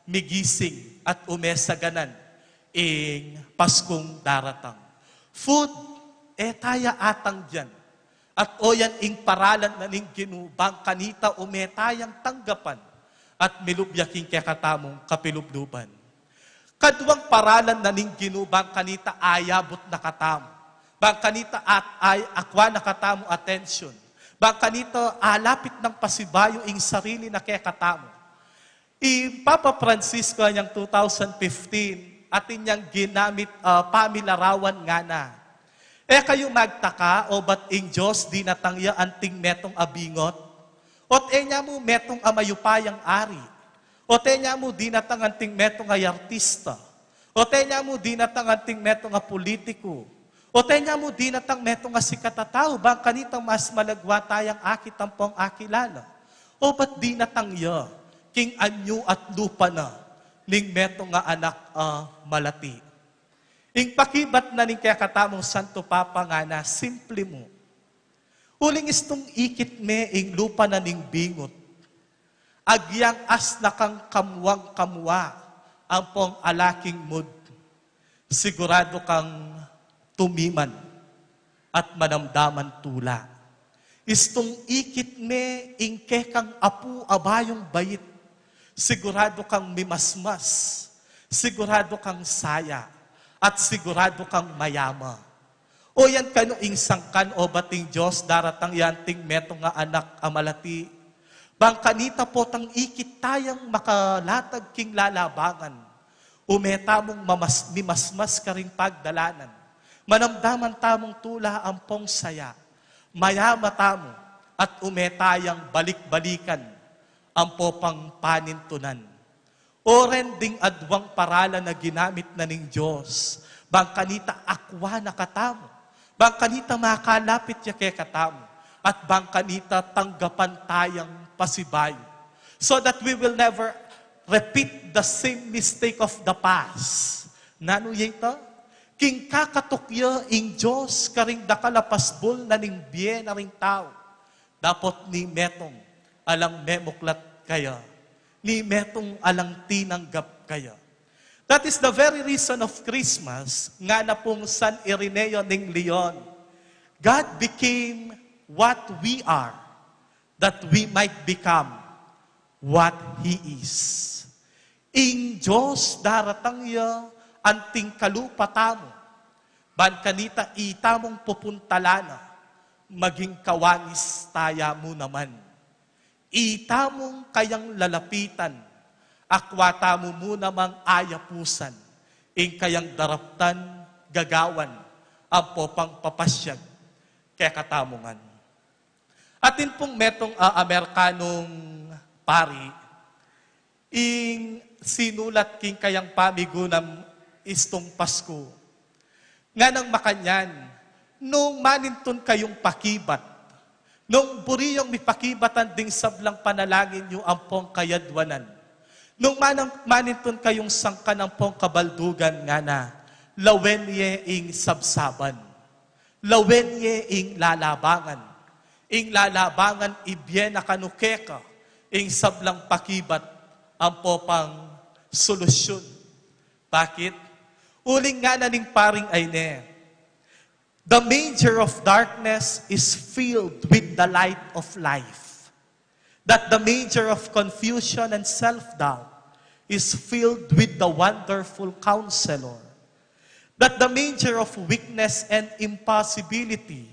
migising at ume saganan ing Paskung daratang. Food, e taya atanggian. At oyan ing paralan na ning Ginu, bang kanita ume tayang tanggapan at milub ya king kekatamung kapilubluban. Kaduang paralan na ning Ginu, bang kanita ayabut na katamu, bang kanita at ay akwa na katamu atensyon, bang kanita alapit nang pasibayu ing sarili na kekatamu. I Papa Francisco anyang two thousand fifteen, atin yang ginamit, ah, pamilarawan ngana. E kayu magtaka, obat ing Dios dinatang ya anting metung a bingot? Ot e nya mu metung a mayupayang ari? Ot e nya mu dinatang anting metung a artista? Ot e nya mu dinatang anting metung a pulitiku? Ot e nya mu dinatang metung a sikat a tau, bang kanita mas malagwa tayang akit ampong akilala? Obat dinatang ya king anyu at lupa na ning metung a anak a malati? Ing pakibat na ning kekatamung Santo Papa ngana, simple mu. Uling istung ikit me ing lupa na ning bingut, agyang asna kang kamuang kamua ampong ala king mood, siguradu kang tumiman at manamdaman tula. Istung ikit me ing kekang apu a bayung bait, siguradu kang mimasmas, siguradu kang saya, at siguradu kang mayama. O yan kanu ing sangkan o bating Dios, daratang ya anting metung a anak a malati. Bang kanita potang ikit tayang makalatag king lalabangan. Ume tamung mamas-, mimasmas karing pagdalanan. Manamdaman tamung tula ampong saya. Mayama tamu at ume tayang balik-balikan ampo pang panintunan. O ren ding adwang paralan a ginamit na ning Dios, bang kanita akwa na katamu, bang kanita makalapit ya kekatamu, at bang kanita tanggapan tayang pasibayu, so that we will never repeat the same mistake of the past. Nanu ya ita? King kakatuk ya ing Dios karing dakal a pasbul na ning bie na ring tau. Dapot ni metung alang memuklat kaya, ni metung alang tinanggap kaya. That is the very reason of Christmas, ngana pung San Ireneo ning Leon. God became what we are, that we might become what He is. Ing Dios daratang ya anting kalupa tamu, ban kanita itamung pupuntalan na, maging kawangis taya mu naman. Itamung kayang lalapitan, akwa tamu mu namang ayapusan, ing kayang daraptan, gagawan, ampo pang papasyag kekatamu ngan. Atin pung metung a Amerikanung pari, ing sinulat king kayang pamigunam istung Pasku. Nganang makanyan, nung manintun kayung pakibat, nung buri yung mipakibatan ding sablang panalangin yu ampong kayadwanan, nung manang, manintun kayung sangkan ampong kabaldugan, ngana, lawen ye ing sabsaban. Lawen ye ing lalabangan. Ing lalabangan ibie na kanu keka ing sablang pakibat ampo pang solusyun. Bakit? Uling ngana ning paring Ayne, the manger of darkness is filled with the light of life, that the manger of confusion and self-doubt is filled with the wonderful counselor, that the manger of weakness and impossibility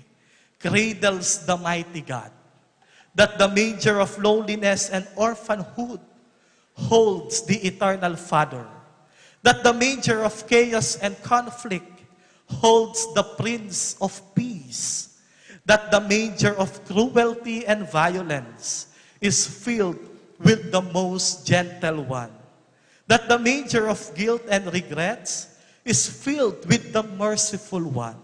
cradles the mighty God, that the manger of lowliness and orphanhood holds the eternal Father, that the manger of chaos and conflict holds the Prince of Peace, that the manger of cruelty and violence is filled with the most gentle one, that the manger of guilt and regrets is filled with the merciful one,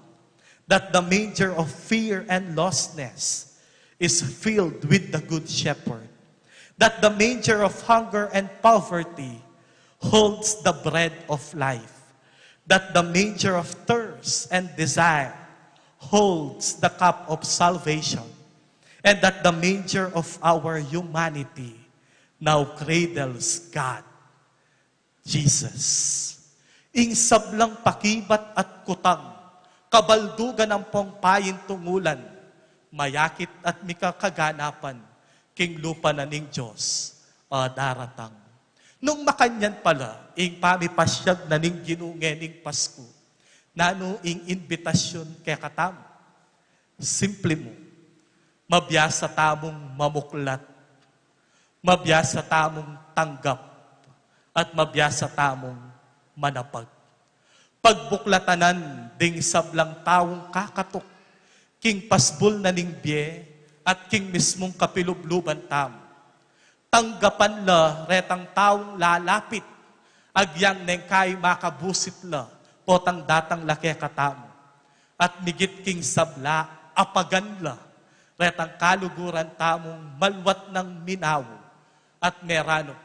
that the manger of fear and lostness is filled with the Good Shepherd, that the manger of hunger and poverty holds the bread of life, that the manger of thirst and desire holds the cup of salvation, and that the manger of our humanity now cradles God Jesus. Ing sablang pakibat at kutang, kabaldugan ampong paintungulan, mayakit at mikakaganapan king lupa na ning Dios a daratang. Nung makanyan pala ing pamipasyag na ning Ginu ngening Pasku, nanu ing imbitasyun kekatamu? Simple mu, mabiasa tamung mamuklat, mabiasa tamung tanggap, at mabiasa tamung manapag. Pagbuklatanan ding sablang taung kakatuk king pasbul na ning bie at king mismung kapilubluban tamu. Tanggapan la retang taung lalapit, agyang neng kai makabusit la, potang datang la kekatamu. At migit king sabla, apagan la retang kaluguran tamung malwat nang minawu at meranup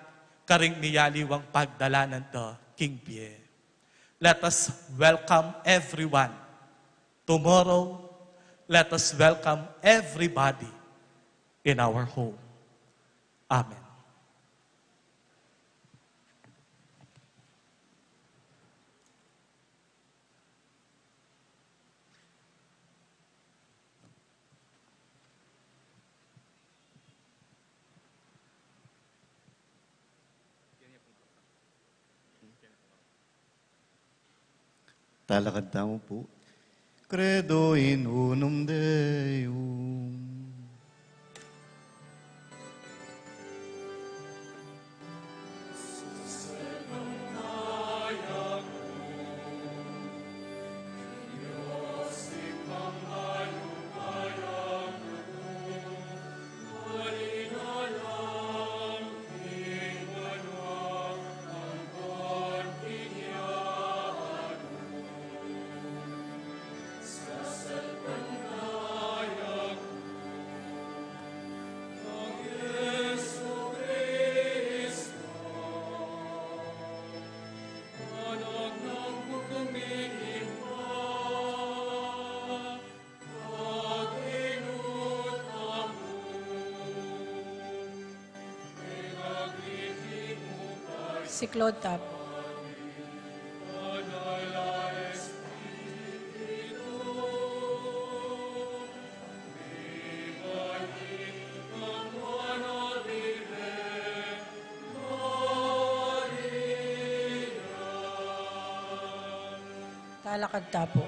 karing miyaliwang pagdalanan da king bie. Let us welcome everyone. Tomorrow, let us welcome everybody in our home. Amen. Talakad tamu pu. Credo in unum Deum. Siklaud ta pu. Talakad ta pu.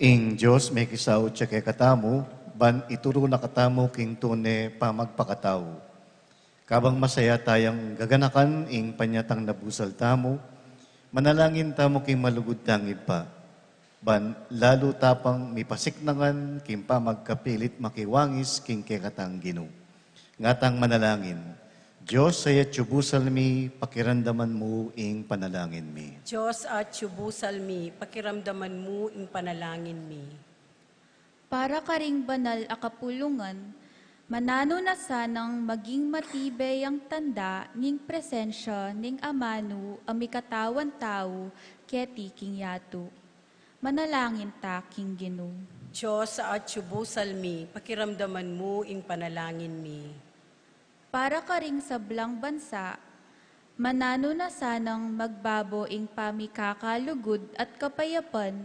Ing Dios mekisaut ya kekatamu, ban ituru na katamu king tune pamagpakatau. Kabang masaya tayang gaganakan ing panyatang nabusal tamu, manalangin tamu king malugud tang Ibpa, ban lalu ta pang mipasiknangan king pamagkapilit makiwangis king kekatang Ginu. Ngatang manalangin. Dios a atyu busal mi, pakiramdaman mu ing panalangin mi. Dios a atyu busal mi, pakiramdaman mu ing panalangin mi. Para karing banal a kapulungan, mananu na sanang maging matibe yang tanda ning presensya ning Amanu a mikatawan tau keti king yatu. Manalangin ta king Ginu. Dios a atyu busal mi, pakiramdaman mu ing panalangin mi. Para karing sablang bansa, mananu na sanang magbabo ing pamikakalugud at kapayapan,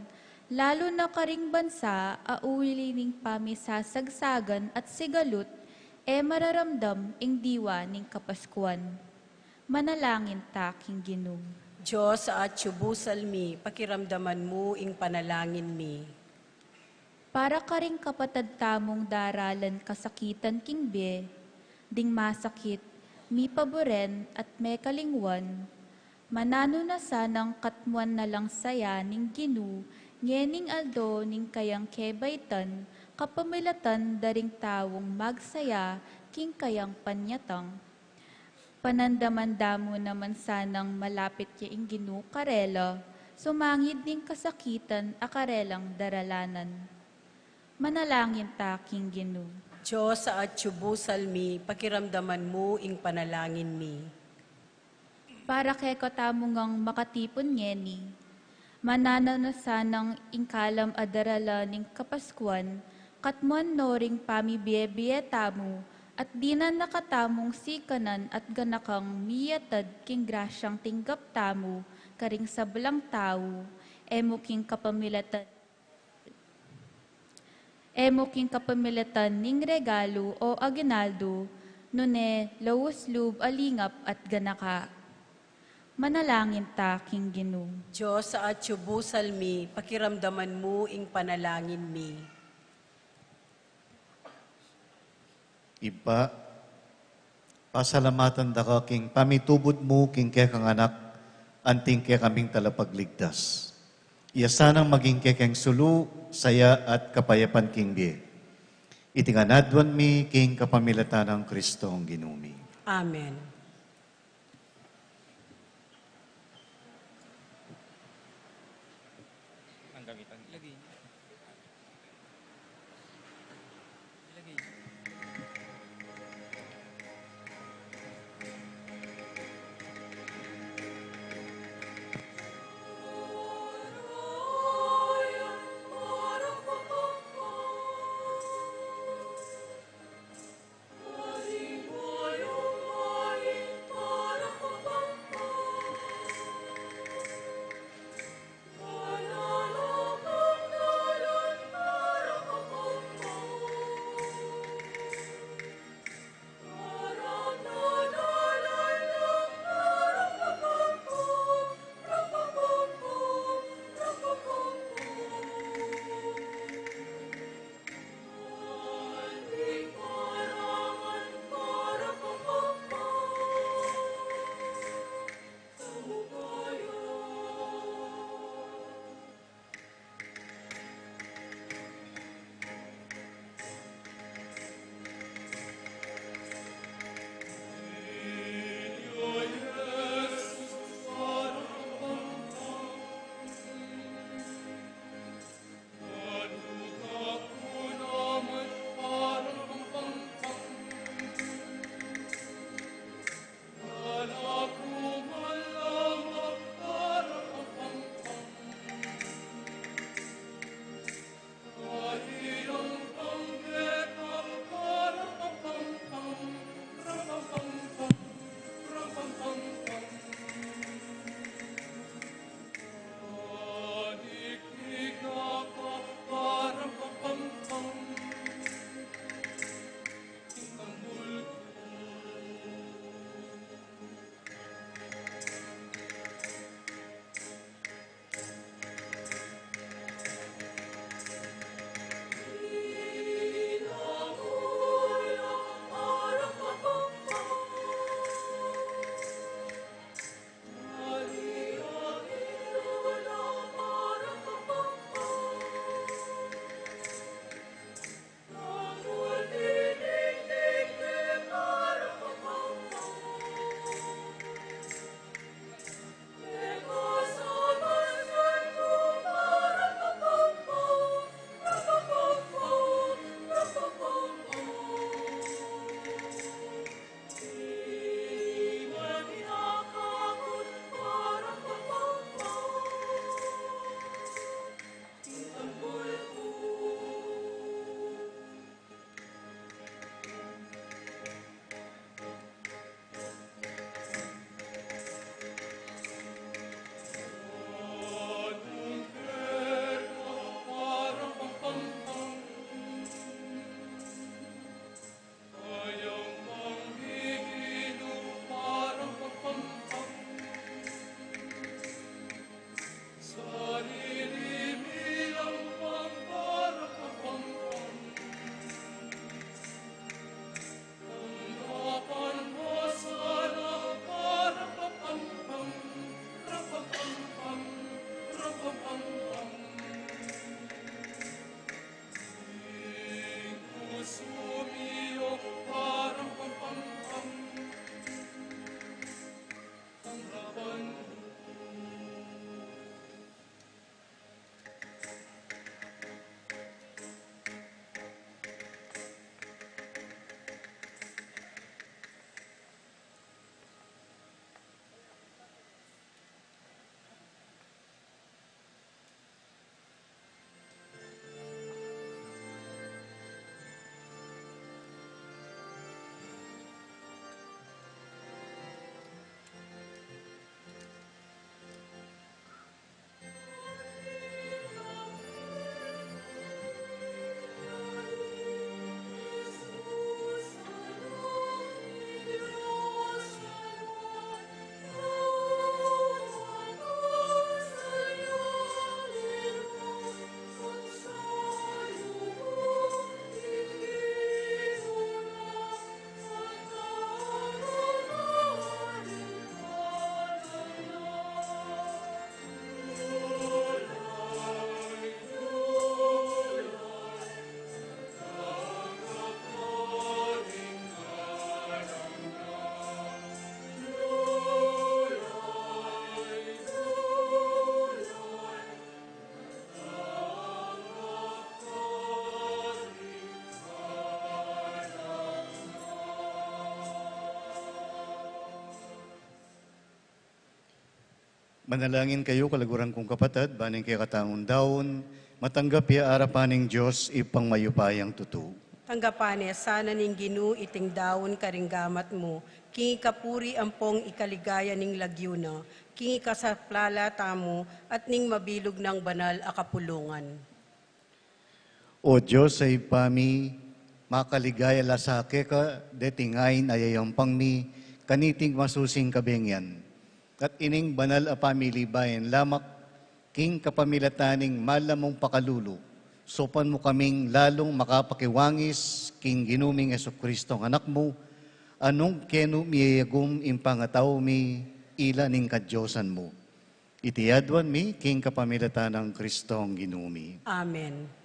lalu na karing bansa a uwili ning pamisasagsagan at sigalut, e mararamdam ing diwa ning Kapaskuan. Manalangin ta king Ginu. Dios a atyu busal mi, pakiramdaman mu ing panalangin mi. Para karing kapatad tamung daralan kasakitan king bie, ding masakit, mipaburen at mekalingwan, mananu na sanang katmuan na lang saya ning Ginu ngening aldo ning kayang kebaitan, kapamilatan da ring taung magsaya king kayang panyatang. Panandaman da mu naman sanang malapit ya ing Ginu karela, sumangid ning kasakitan a karelang daralanan. Manalangin ta king Ginu. Dios a atyu busal mi, pakiramdaman mu ing panalangin mi. Para kekatamu ngang makatipun ngeni, mananu na sanang ing kalam a daralan ning Kapaskuan, katmuan no ring pamibie-bie tamu, at dinan na katamung sikanan at ganakang miyatad king grasyang tinggap tamu karing sablang tau, e mu king kapamilatan e mu king kapamilatan ning regalu o aguinaldo, nune laus lub a lingap at ganaka. Manalangin ta king Ginu. Dios a atyu busal mi, pakiramdaman mu ing panalangin mi. Ibpa, pasalamatan da ka king pamitubud mu king kekang Anak, anting kekaming Talapagligtas. Iya sanang maging kekeng sulu, saya at kapayapan king bie. Iti ngan aduan mi king kapamilatan nang Kristong Ginu mi. Amen. Manalangin kayu, kaluguran kung kapatad, ban ing kekatamung daun matanggap ya arapan ning Dios Ibpang mayupayang tutu. Tanggapan ne sana ning Ginu iting daun karing gamat mu, king ikapuri ampong ikaligaya ning lagyu na, king ikasaplala tamu at ning mabilug nang banal a kapulungan. O Dios a Ibpa mi, makaligaya la sa keka deting ain a yayampang mi kaniting masusing kabengian, at ining banal a pamilibayan lamak, king kapamilatan ning malam mung pakalulu, saupan mu kaming lalung makapakiwangis king Ginu ming Jesucristo a Anak mu, a nung kenu miyayagum ing pangatau mi, ila ning kadiosan mu. Iti aduan mi king kapamilatan nang Kristong Ginu mi. Amen.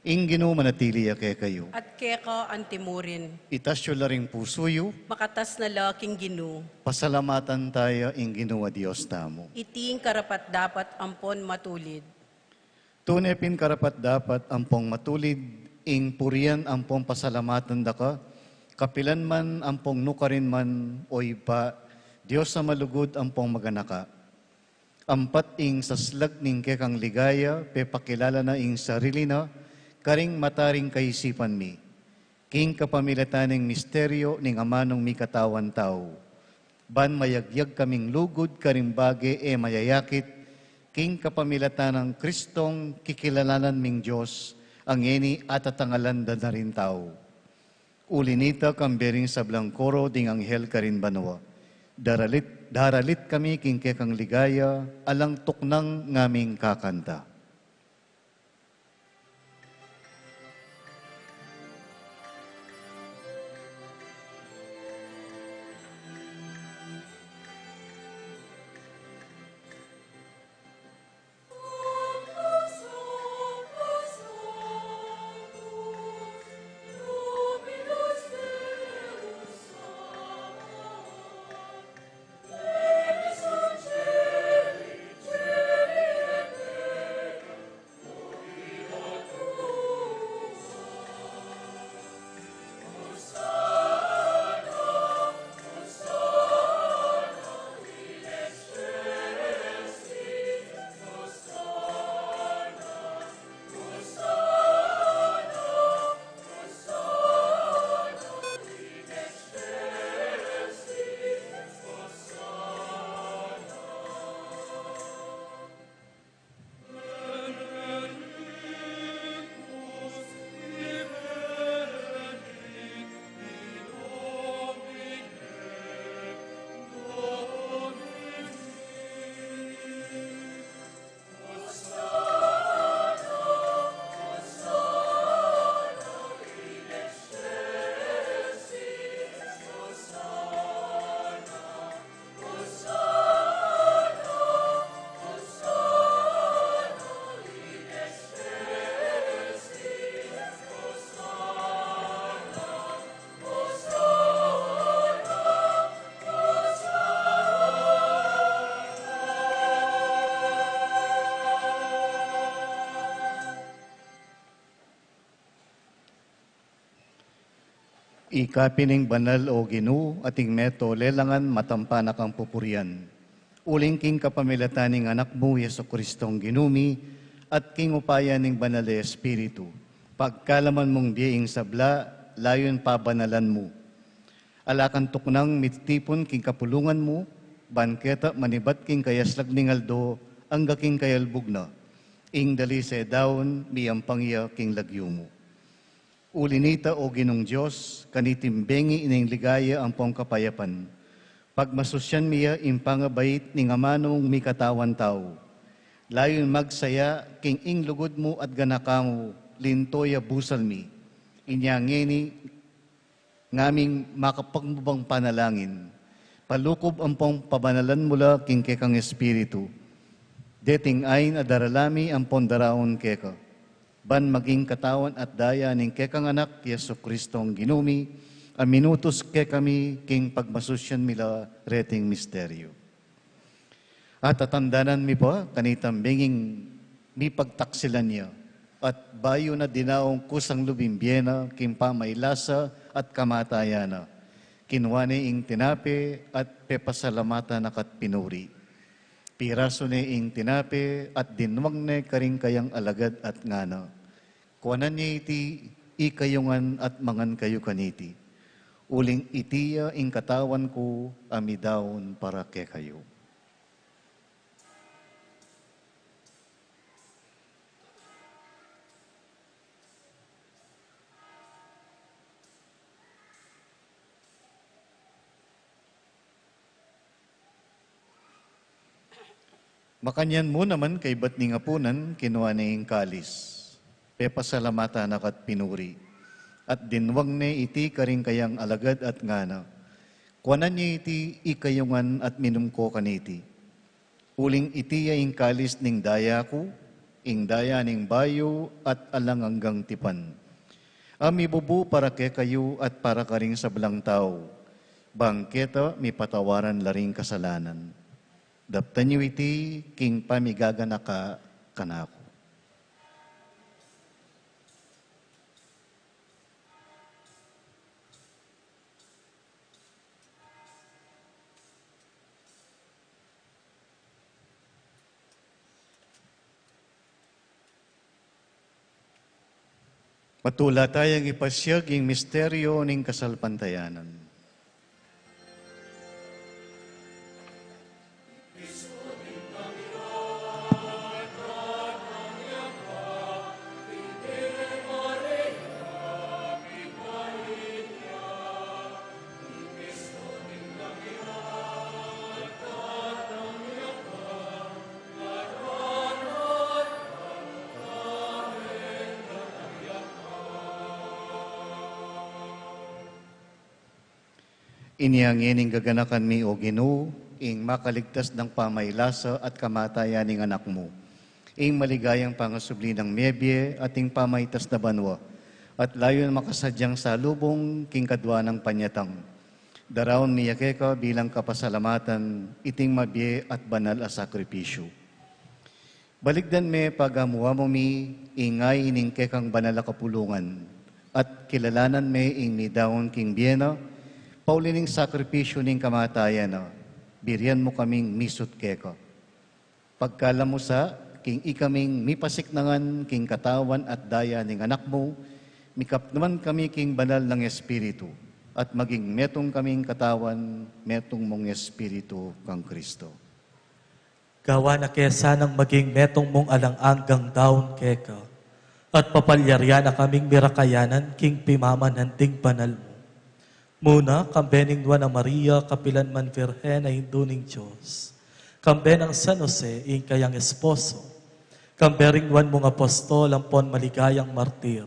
Ing Ginu manatili ya kekayu. At keka antimurin. Itas yu la ring pusu yu. Makatas na la king Ginu. Pasalamatan taya ing Ginu a Dios tamu. Iti ing karapat-dapat ampon matulid. Tune pin karapat-dapat ampong matulid ing purian ampong pasalamatan da ka, kapilan man ampong nukarin man, o Ibpa, Dios a malugud ampong maganaka. Ampat ing saslag ning kekang ligaya, pepakilala na ing sarili na karing mataring kaisipan mi, king kapamilatan ning misteryo ning amanung mikatawan tau. Ban mayagyag kaming lugud karing bage e mayayakit, king kapamilatan nang Kristong kikilalanan ming Dios, a ngeni atatangalan da na ring tau. Uli nita, kambe ring sablang koro ding anghel karin banua, daralit, daralit kami king kekang ligaya, alang tuknang ngaming kakanta. Ika pin ing banal, o Ginu, at ing meto lelangan matampa na kang pupurian. Uling king kapamilatan ning Anak mu, Jesucristong Ginu mi, at king upaya ning Banal a Espiritu, pagkalaman mung bie ing sabla, layun pabanalan mu. Ala kang tuknang mitipun king kapulungan mu, ban keta manibat king kayaslag ning aldo, angga king kayalbug na. Ing dalise daun, miyampang ya king lagyu mu. Uli nita, o Ginung Dios, kaniting bengi ning ligaya ampong kapayapan, pagmasusyan mi ya ing pangabait ning amanung mikatawan tau. Layun magsaya king ing lugud mu at ganaka mu, linto ya busal mi. Inya ngeni, ngaming makapagmubang panalangin, palukub ampong pabanalan mu la king kekang Espiritu. Deting ain a darala mi ampong daraun keka, ban maging katawan at daya ning kekang Anak, Jesucristong Ginu mi, a minutus kekami king pagmasusyan mi la reting misteryo. At tatandanan mi pa, kanitang benging mipagtaksilan ya, at bayu na dinaung kusang lub ing bie na, king pamailasa at kamatayan na, kinua ne ing tinape, at pepasalamatan na ka't pinuri. Pirasu ne ing tinape at dinwang ne karing kayang alagad at ngana. Kuanan ye iti, ikayu ngan at mangan kayu kaniti. Uling iti ya ing katawan ku a midaun para kekayu. Makanyan mu naman kaybat ning apunan, kinua ne ing kalis. Pepasalamatan na ka at pinuri. At dinwang ne iti karing kayang alagad at ngana. Kuanan ye iti, ikayu ngan at minum ko kaniti. Uling iti ya ing kalis ning daya ku, ing daya ning bayu at alang anggang tipan. A mibubu para kekayu at para karing sablang tau, bang keta mipatawaran la ring kasalanan. Daptan yu iti king pamigaganaka kanaku. Matula tayang ipasiag ing misteryo ning kasalpantayanan. Inya ngeni gaganakan mi, O Ginu, ing makaligtas nang pamailasa at kamatayan ning Anak mu, ing maligayang pangasubli nang mebie at ing pamaitas na banua, at layun makasadyang salubung king kadua nang panyatang. Daraun mi ya keka bilang kapasalamatan iting mabie at banal a sakripisyu. Baligdan me pagamu-amu mi ing ain ning kekang banal a kapulungan, at kilalanan me ing midaun king bie na, pauli ning sakripisyu ning kamatayan na, birian mu kaming misut keka. Pagkalub mu sa, king ikaming mipasiknangan king katawan at daya ning Anak mu, mikapnuan kami king banal nang Espiritu, at maging metung kaming katawan, metung mung Espiritu kang Kristo. Gawan na ke sanang maging metung mung alang anggang daun keka, at papalyarian na kaming mirakayanan king pimamanan ding banal mu. Muna, kambe ning Nuan a Maria, kapilan man Virgen a Indu ning Dios, kambe nang San Jose, ing kayang esposo, kambe ring nuan mung apostol ampon maligayang martir,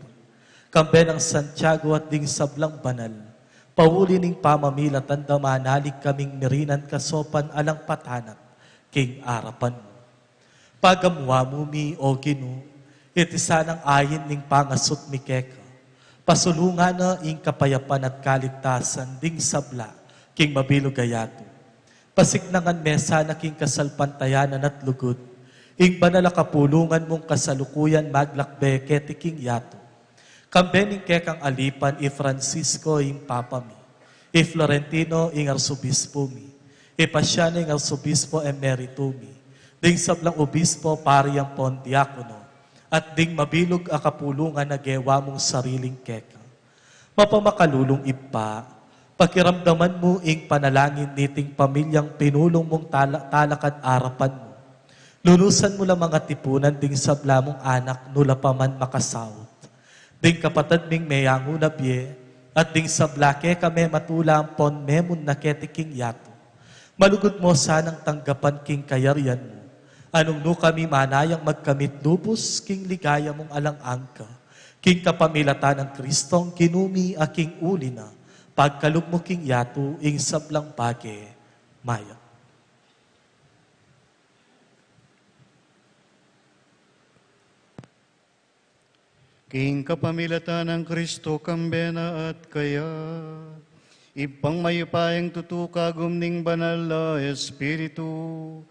kambe nang Santiago at ding sablang banal, pauli ning pamamilatan da manalig kaming mirinan kasopan alang patanat king arapan mu. Pagamu-amu mi, O Ginu, iti sanang ain ning pangasut mi keka. Pasulungan na ing kapayapan at kaligtasan ding sabla king mabilug a yatu. Pasiknangan me sana king kasalpantayanan at lugud ing banal a kapulungan mung kasalukuyan maglakbe keti king yatu. Kambe ning kekang alipan i Francisco ing Papa mi, i Florentino ing Arsobispo mi, i Paciano ing Arsobispo Emerito mi, ding sablang obispo, pari ampon diakono, at ding mabilug a kapulungan a gewa mung sariling keka. Mapamakalulung Ibpa, pakiramdaman mu ing panalangin niting pamilyang pinulung mung tala-, talakad arapan mu. Lunusan mu la mang atipunan ding sabla mung anak nu la pa man makasaut, ding kapatad ming meyangu na bie, at ding sabla keka mematula ampon memunna keti king yatu. Malugud mu sanang tanggapan king kayarian mu, a nung nu kami manayang magkamit lubus king ligaya mung alang angga, king kapamilatan nang Kristong Ginu mi a king uli na, pagkalub mu king yatu ing sablang bage mayap. King kapamilatan nang Kristo, kambe na at kaya, Ibpang mayupayang tutu, kagum ning Banal a Espiritu,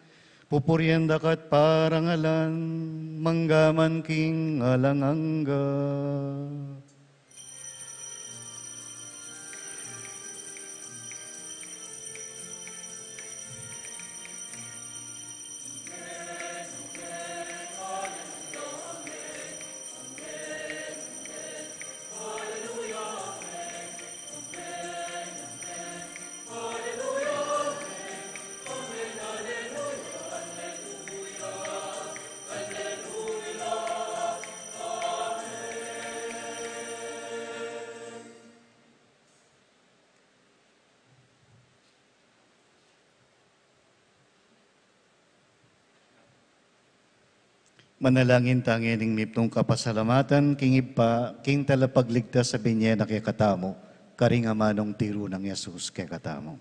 pupurian da ka at parangalan, mangga man king alang angga. Manalangin ta ngening mipnung kapasalamatan king Ibpa, king Talapagligtas a binye na kekatamu, karing amanung tiru nang Jesus kekatamu.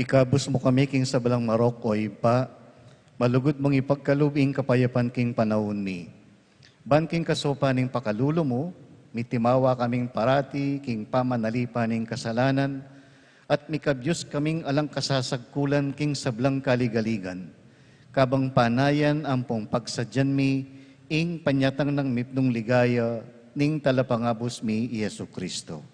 Ikabus mu kami king sablang marok, O Ibpa, malugud mung ipagkalub ing kapayapan king panaun mi. Ban king kasaupan ning pakalulu mu, mitimawa kaming parati king pamanalipan ning kasalanan, at mikabyus kaming alang kasasagkulan king sablang kaligaligan. Kabang panayan ampong pagsadyan mi ing panyatang nang mipnung ligaya ning Talapangabus mi, i Jesu Cristo.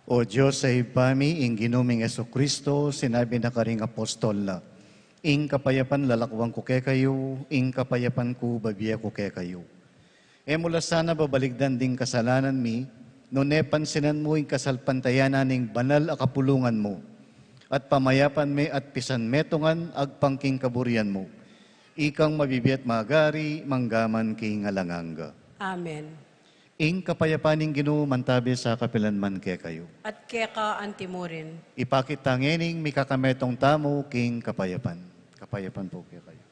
O Dios a Ibpa mi, ing Ginu ming Jesucristo, sinabi na karing apostol na, "Ing kapayapan lalakwan ku kekayu, ing kapayapan ku bibie ku kekayu." E mu la sana babaligdan ding kasalanan mi, nune pansinan mu ing kasalpantayanan ning banal a kapulungan mu, at pamayapan me at pisan metungan agpang king kaburian mu. Ikang mabibie at magari, mangga man king alang angga. Amen. Ing kapayapan ning Ginu mantabi sa kapilan man kekayu. At keka anti murin. Ipakit ta ngening mikakametung tamu king kapayapan. Kapayapan pu kekayu.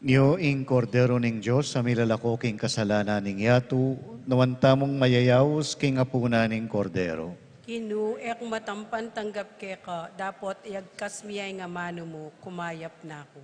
Yu ing Kordero ning Dios, a milalako king kasalanan ning yatu. Nuan tamung mayayaus king apunan ning Kordero. Ginu, e ku matampan tanggap keka, dapot iyagkas mu ya ing amanu mu, kumayap na ku.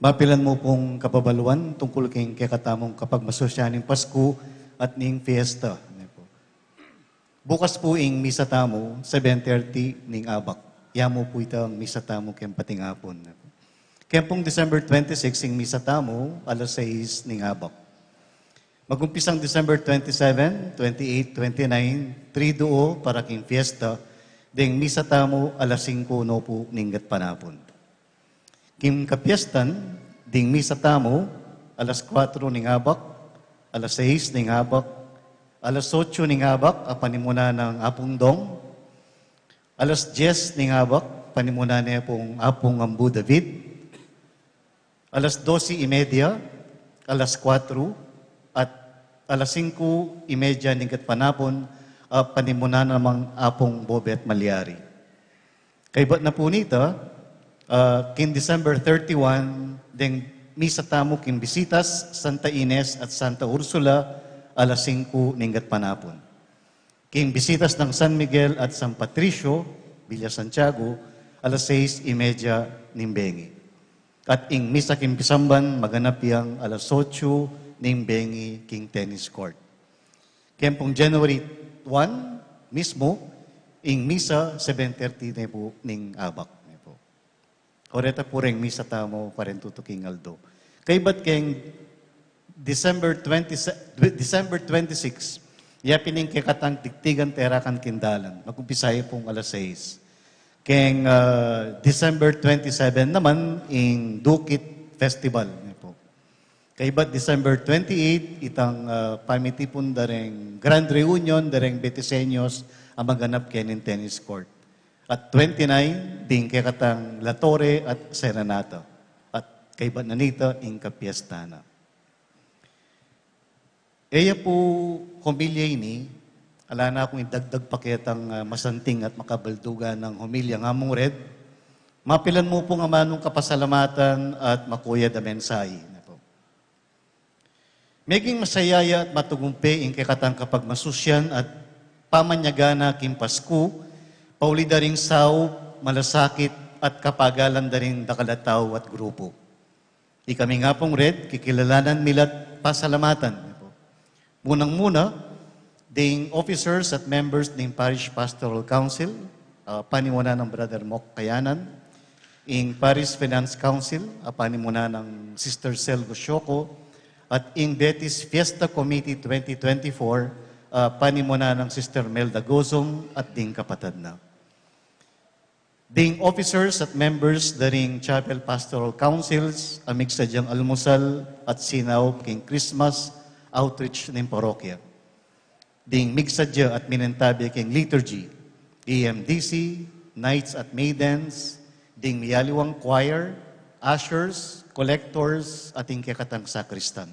Mapilan mu pung kababaluan tungkul king kekatamung kapagmasusyan ning Pasku at ning fiesta. Bukas pu ing misa tamu, seven thirty ning abak. Yamu pu itang misa tamu keng pating apun. Keng pung December twenty-six ing misa tamu, alas sais ning abak. Magumpisang December twenty-seven, twenty-eight, twenty-nine, Triduo para king fiesta, deng misa tamu alas singku no pu ning gatpanapun. King kapiestan, ding misa tamu, alas kuatro ning abak, alas sais ning abak, alas otso ning abak, a panimunan nang Apung Dong, alas dies ning abak, panimunan ne pung Apung Ambu David, alas dosi y media, alas kuatro, at alas singku y media ning gatpanapun, a panimunan namang Apung Bobet Malyari. Kaybat na pu nita, ah, king December thirty-one, deng misa tamu king Bisitas, Santa Ines at Santa Ursula, alas singku ning gatpanapun. King Bisitas nang San Miguel at San Patricio, Villa Santiago, alas sais y media ning bengi. At ing misa king pisamban, maganap yang alas otso ning bengi king tennis court. Keng pung January one mismu, ing misa seven thirty ne pu ning abak ne pu. Oreta pu reng misa tamu karin tutu king aldo. Kaybat keng December twenty, December twenty-six, ya pin ing kekatang tigtigan terakan king dalan. Magumpisa ya pung alas sais. Keng, ah, December twenty-seven naman, ing Dukit Festival ne pu. Kaybat December twenty-eight, itang, ah, pamitipun da reng grand reunion da reng Betiseños a maganap keni king tennis court. At twenty-nine, ding kekatang La Torre at Serenata. At kaybat na nita, ing kapiesta na. E ya pu homilya ini, ala na kung idagdag pa ketang, ah, masanting at makabaldugan nang homilya ngamung red, mapilan mu pung amanung kapasalamatan at makuyad a mensahe ne pu. Meging masayaya at matagumpe ing kekatang kapagmasusyan at pamanyaga na king Pasku, pauli da ring saup, malasakit, at kapagalan da ring dakal a tau at grupu. Ikami nga pung red, kikilalanan mi la't pasalamatan. Munang-muna, ding officers at members ning Parish Pastoral Council, ah, panimunan nang Brother Mok Kayanan, ing Parish Finance Council, ah, panimunan nang Sister Selvo Sioco, at ing Betis Fiesta Committee twenty twenty-four, ah, panimunan nang Sister Melda Gozong at ding kapatad na. Ding officers at members da ring Chapel Pastoral Councils a migsadyang almusal at sinaup king Christmas outreach ning parokya. Ding migsadya at minentabe king liturgy, E M D C, knights at maidens, ding miyaliwang choir, ushers, collectors, at ing kekatang sakristan.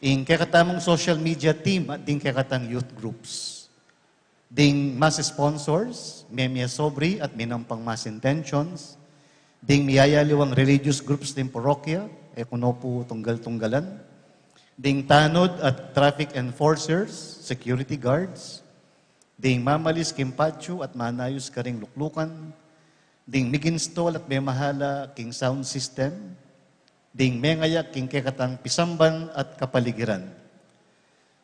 Ing kekatamung social media team at ding kekatang youth groups. Ding mass sponsors, memia sobre at minampang mass intentions. Ding miyayaliwang religious groups ning parokya, e ku no pu tunggal-tunggalan. Ding tanod at traffic enforcers, security guards. Ding mamalis king patio at manayus karing luklukan. Ding miginstol at memahala king sound system. Ding mengayak king kekatang pisamban at kapaligiran.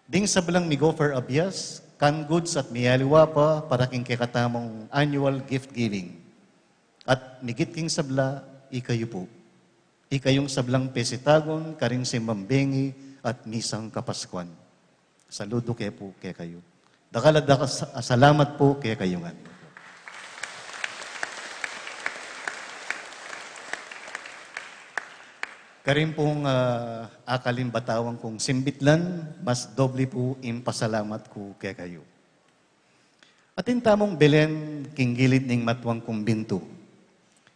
Ding sablang mig-offer abias, canned goods at miyaliwa pa para king kekatamung annual gift giving. At migit king sabla, ikayu pu. Ikayung sablang pesitagun karing simbang bengi at misang Kapaskuan. Saludu ke pu kekayu. Dakal a dakal a salamat pu kekayu ngan. Karin pung, ah, akaling batawan kung simbitlan, mas doble pu ing pasalamat ku kekayu. Atin tamung Belen king gilid ning matuang kumbintu.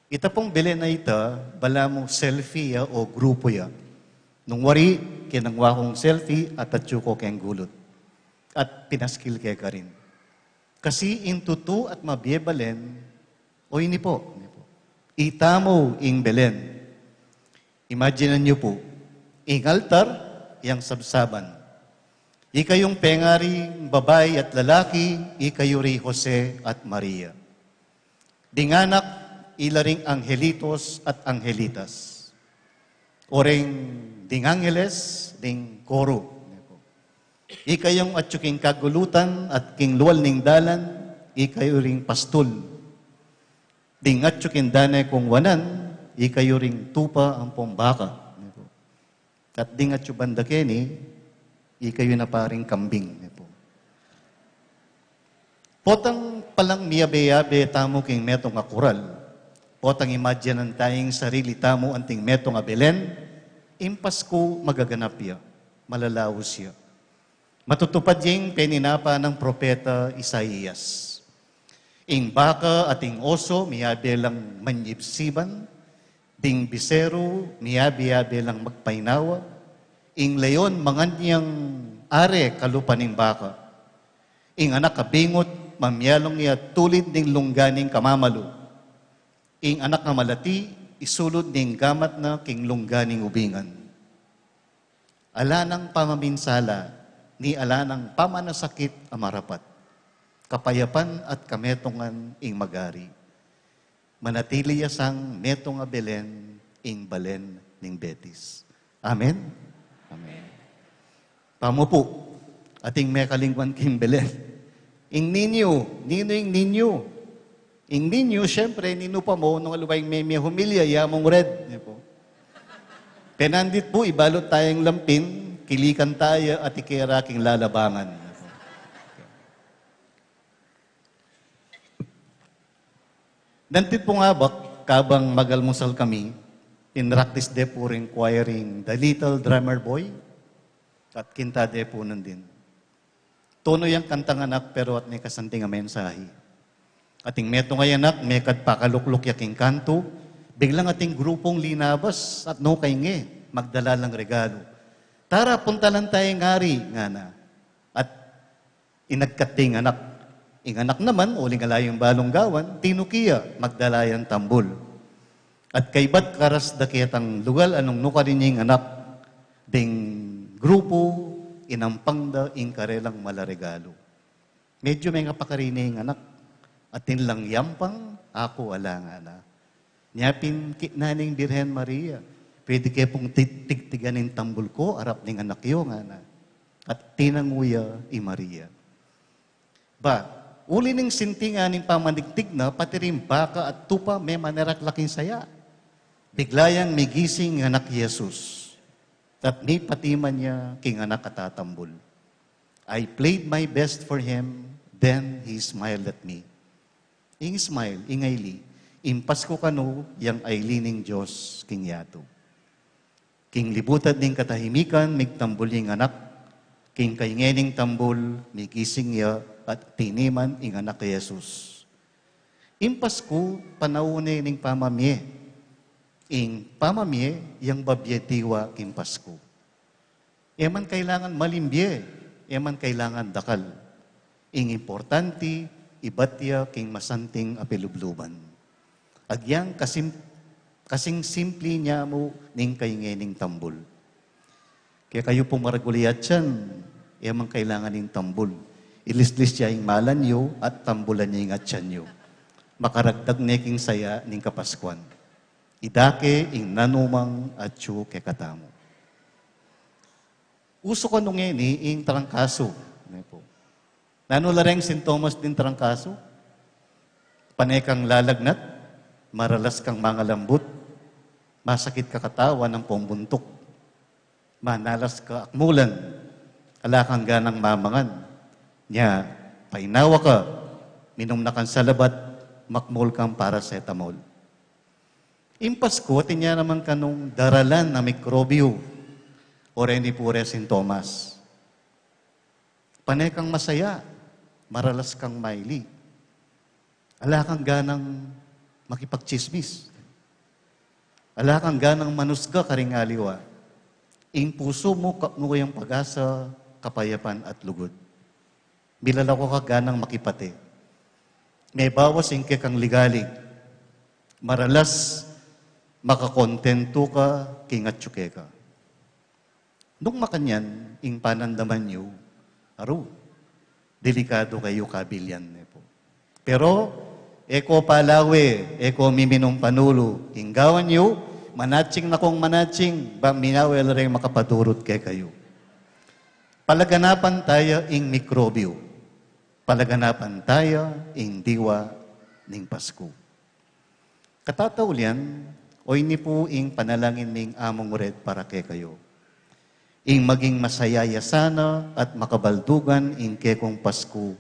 Ita pung Belen a ita, balamu selfie ya o grupu ya. Nung wari, kinangwa kung selfie at atyu ko keng gulut. At pinaskil ke karin. Kasi ing tutu at mabie Belen, o ini pu, ini pu. Itamu ing Belen. Imaginan yu pu, ing altar, yang sabsaban. Ikayung pengaring babai at lalaki, ikayu ri Jose at Maria. Ding anak, ila ring anghelitos at anghelitas. O ring ding angeles, ding koro. Ikayung atyu king kagulutan at king lual ning dalan, ikayu ring pastul. Ding atyu king dane kung wanan, ikayu ring tupa ampong baka. At ding atyu banda keni, ikayu na pa ring kambing. Potang palang miyabe-yabe tamu king metung a kural, potang imadyanan taya ing sarili tamu anting metung a Belen, ing Pasku magaganap ya, malalaus ya. Matutupad ya ing peninapa nang propeta Isaias. Ing baka at ing oso miyabe lang manyibsiban, ding biseru miyabe-yabe lang magpainawa, ing leon mangan yang are kalupa ning baka. Ing anak a bingut, mamyalung ya tulid ning lungga ning kamamalu. Ing anak a malati, isulud ning gamat na king lungga ning ubingan. Ala nang pamaminsala, ni ala nang pamanasakit a marapat. Kapayapan at kametungan ing magari. Manatili ya sang metung a Belen, ing balen ning Betis. Amen? Amen. Pamupu, ating mekalingwan king Belen. Ing ninyo, ninu ing ninyo? Ing ninyo, siyempre, ninupa mu, nung aliwa ing meme humilya, ya mung red. Yan po. Penandit po, ibalut tayang lampin, kilikan taya, at ikera king lalabangan. Yan po. Dantit pung abak, kabang magalmusal kami, pinraktis de pu ring choir ing The Little Drummer Boy, at kinta de pu nandin. Tunu yang kantang anak, pero at ne kasanting a mensahe. Ating metung a anak, mekad pakalukluk ya king kantu, biglang ating grupung linabas, at no kainge, magdala lang regalo. Tara, puntalan taya ing ari, ngana. At inagkat de ing anak. Ing anak naman, uling ala yang balung gawan, tinuki ya, magdala yang tambul. At kaybat karas da ketang lugal a nung nukarin ya ing anak, ding grupu, inampang da ing karelang mala regalo. Medyu mengapakarin ne ing anak, atin lang yampang, aku ala, ngana. Nya pin kitnan ning Birhen Maria, pwede ke pung tig-, tigtigan ing tambul ku, arap ning anak yu, ngana. At tinangu ya i Maria. Ba, uli ning sinting a ning pamanigtig na, pati ring baka at tupa, memanerakla king saya. Bigla yang migising ing anak Jesus. At mipatiman ya king anak a tatambul. I played my best for him, then he smiled at me. Ing smile, ing aili, ing Pasku kanu, yang aili ning Dios king yatu. King libutan ning katahimikan, migtambul ing anak, king kainge ning tambul, migising ya at tiniman ing anak a Jesus. Ing Pasku, panaun ne ning pamamie. Ing pamamie, yang babie diwa king Pasku. E man kailangan malimbie, e man kailangan dakal. Ing importanti, ibat ya king masanting a pilubluban. Agyang kasim-, kasing simple nya mu ning kainge ning tambul. Kaya kayu pung maragul a atyan, e man kailangan ning tambul. Ilislis ya ing malan yu at tambulan ya ing atyan yu. Makaragdag ne king saya ning Kapaskuan. Idake ing nanumang atyu kekatamu. Usu kanu ngeni ing trangkasu. Ne pu. Nanu la reng sintomas ning trangkasu? Pane kang lalagnat, maralas kang mangalambut, masakit ka katawan ampong buntuk, manalas ka akmulan, ala kang ganang mamangan. Nya, painawa ka, minum na kang salabat, makmul kang paracetamol. Ing Pasku, atin ya naman kanung daralan a mikrobyu, o reni pu re sintomas. Pane kang masaya, maralas kang maili. Ala kang ganang makipagtsismis. Ala kang ganang manusga karing aliwa. Ing pusu mu, kapnu yang pag-asa, kapayapan at lugud. Milalako ka ganang makipate. Mebawas ing kekang ligalig. Maralas, makakontentu ka king atyu keka. Nung makanyan ing panandaman yu, aru, delikadu kayu kabilyan ne pu. Pero, e ko palawe, e ko miminum panulu, ing gawan yu, Manatsing na kung manatsing, ba minawel reng makapaturut kekayu. Palaganapan taya ing mikrobyu. Palaganapan taya ing diwa ning Pasku. Katataulian, o ini pu ing panalangin ning Among Red para kekayu. Ing maging masaya ya sana at makabaldugan ing kekong Pasku,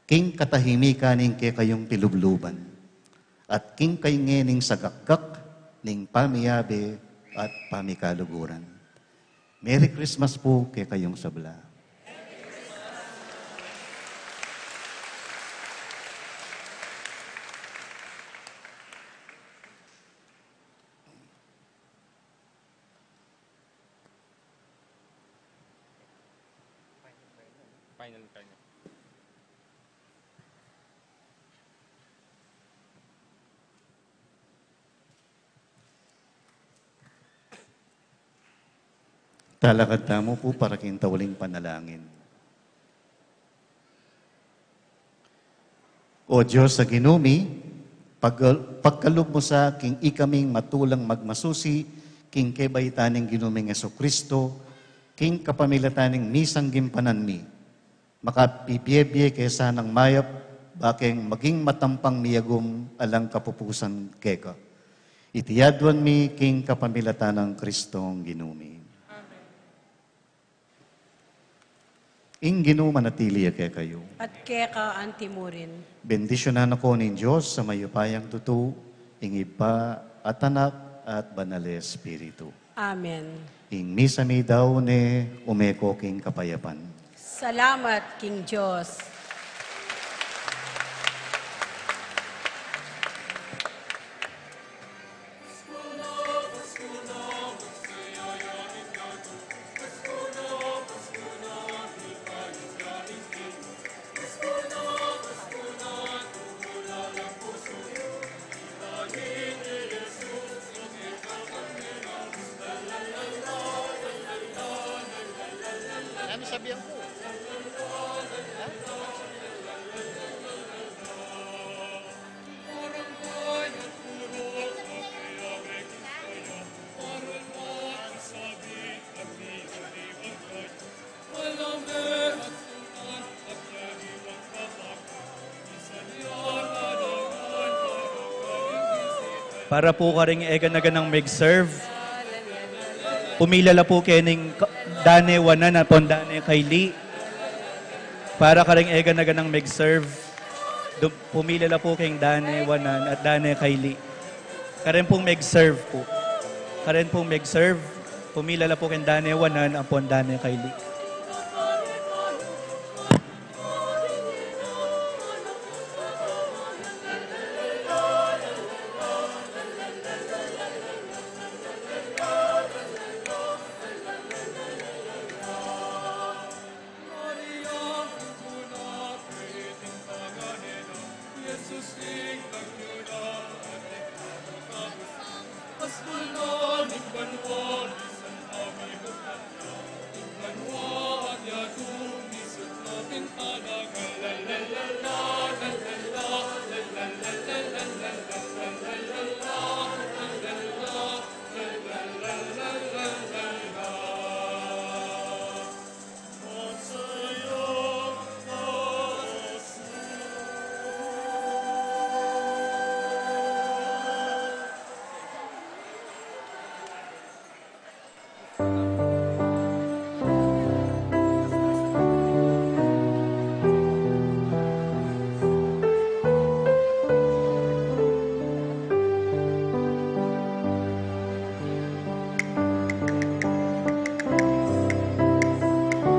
king katahimikan ning kekayung pilubluban, at king kainge ning sagakgak ning pamiyabe at pamikaluguran. Merry Christmas pu kekayung sabla. Final, final. Talakad tamu pu para king tauling panalangin. O Dios a Ginu mi, pag-, pagkalub mu sa king ikaming matulang magmasusi king kebaitan ning Ginu ming Jesucristo, king kapamilatan ning misang gimpanan mi, makapibie-bie ke sanang mayap, bakeng maging matampang miyagum alang kapupusan keka. Iti aduan mi king kapamilatan nang Kristong Ginu mi. Amen. Ing Ginu manatili ya kekayu. At keka antimurin. Bendisyunan na ko ning Dios a mayupayang tutu, ing Ibpa at Anak at Banal a Espiritu. Amen. Ing misa mi daun ne, ume ko king kapayapan. Salamat king Dios. Ano sabihan ko? Ha? Para pu karing e gana-ganang mag-serve, pumila la pu keng ka-, dane wanan ampon dane kaili. Para karing e gana-ganang mag-serve, du-, pumila la pu keng dane wanan at dane kaili. Karen pung mag-serve pu. Karen pung mag-serve, pumila la pu keng dane wanan ampon dane kaili.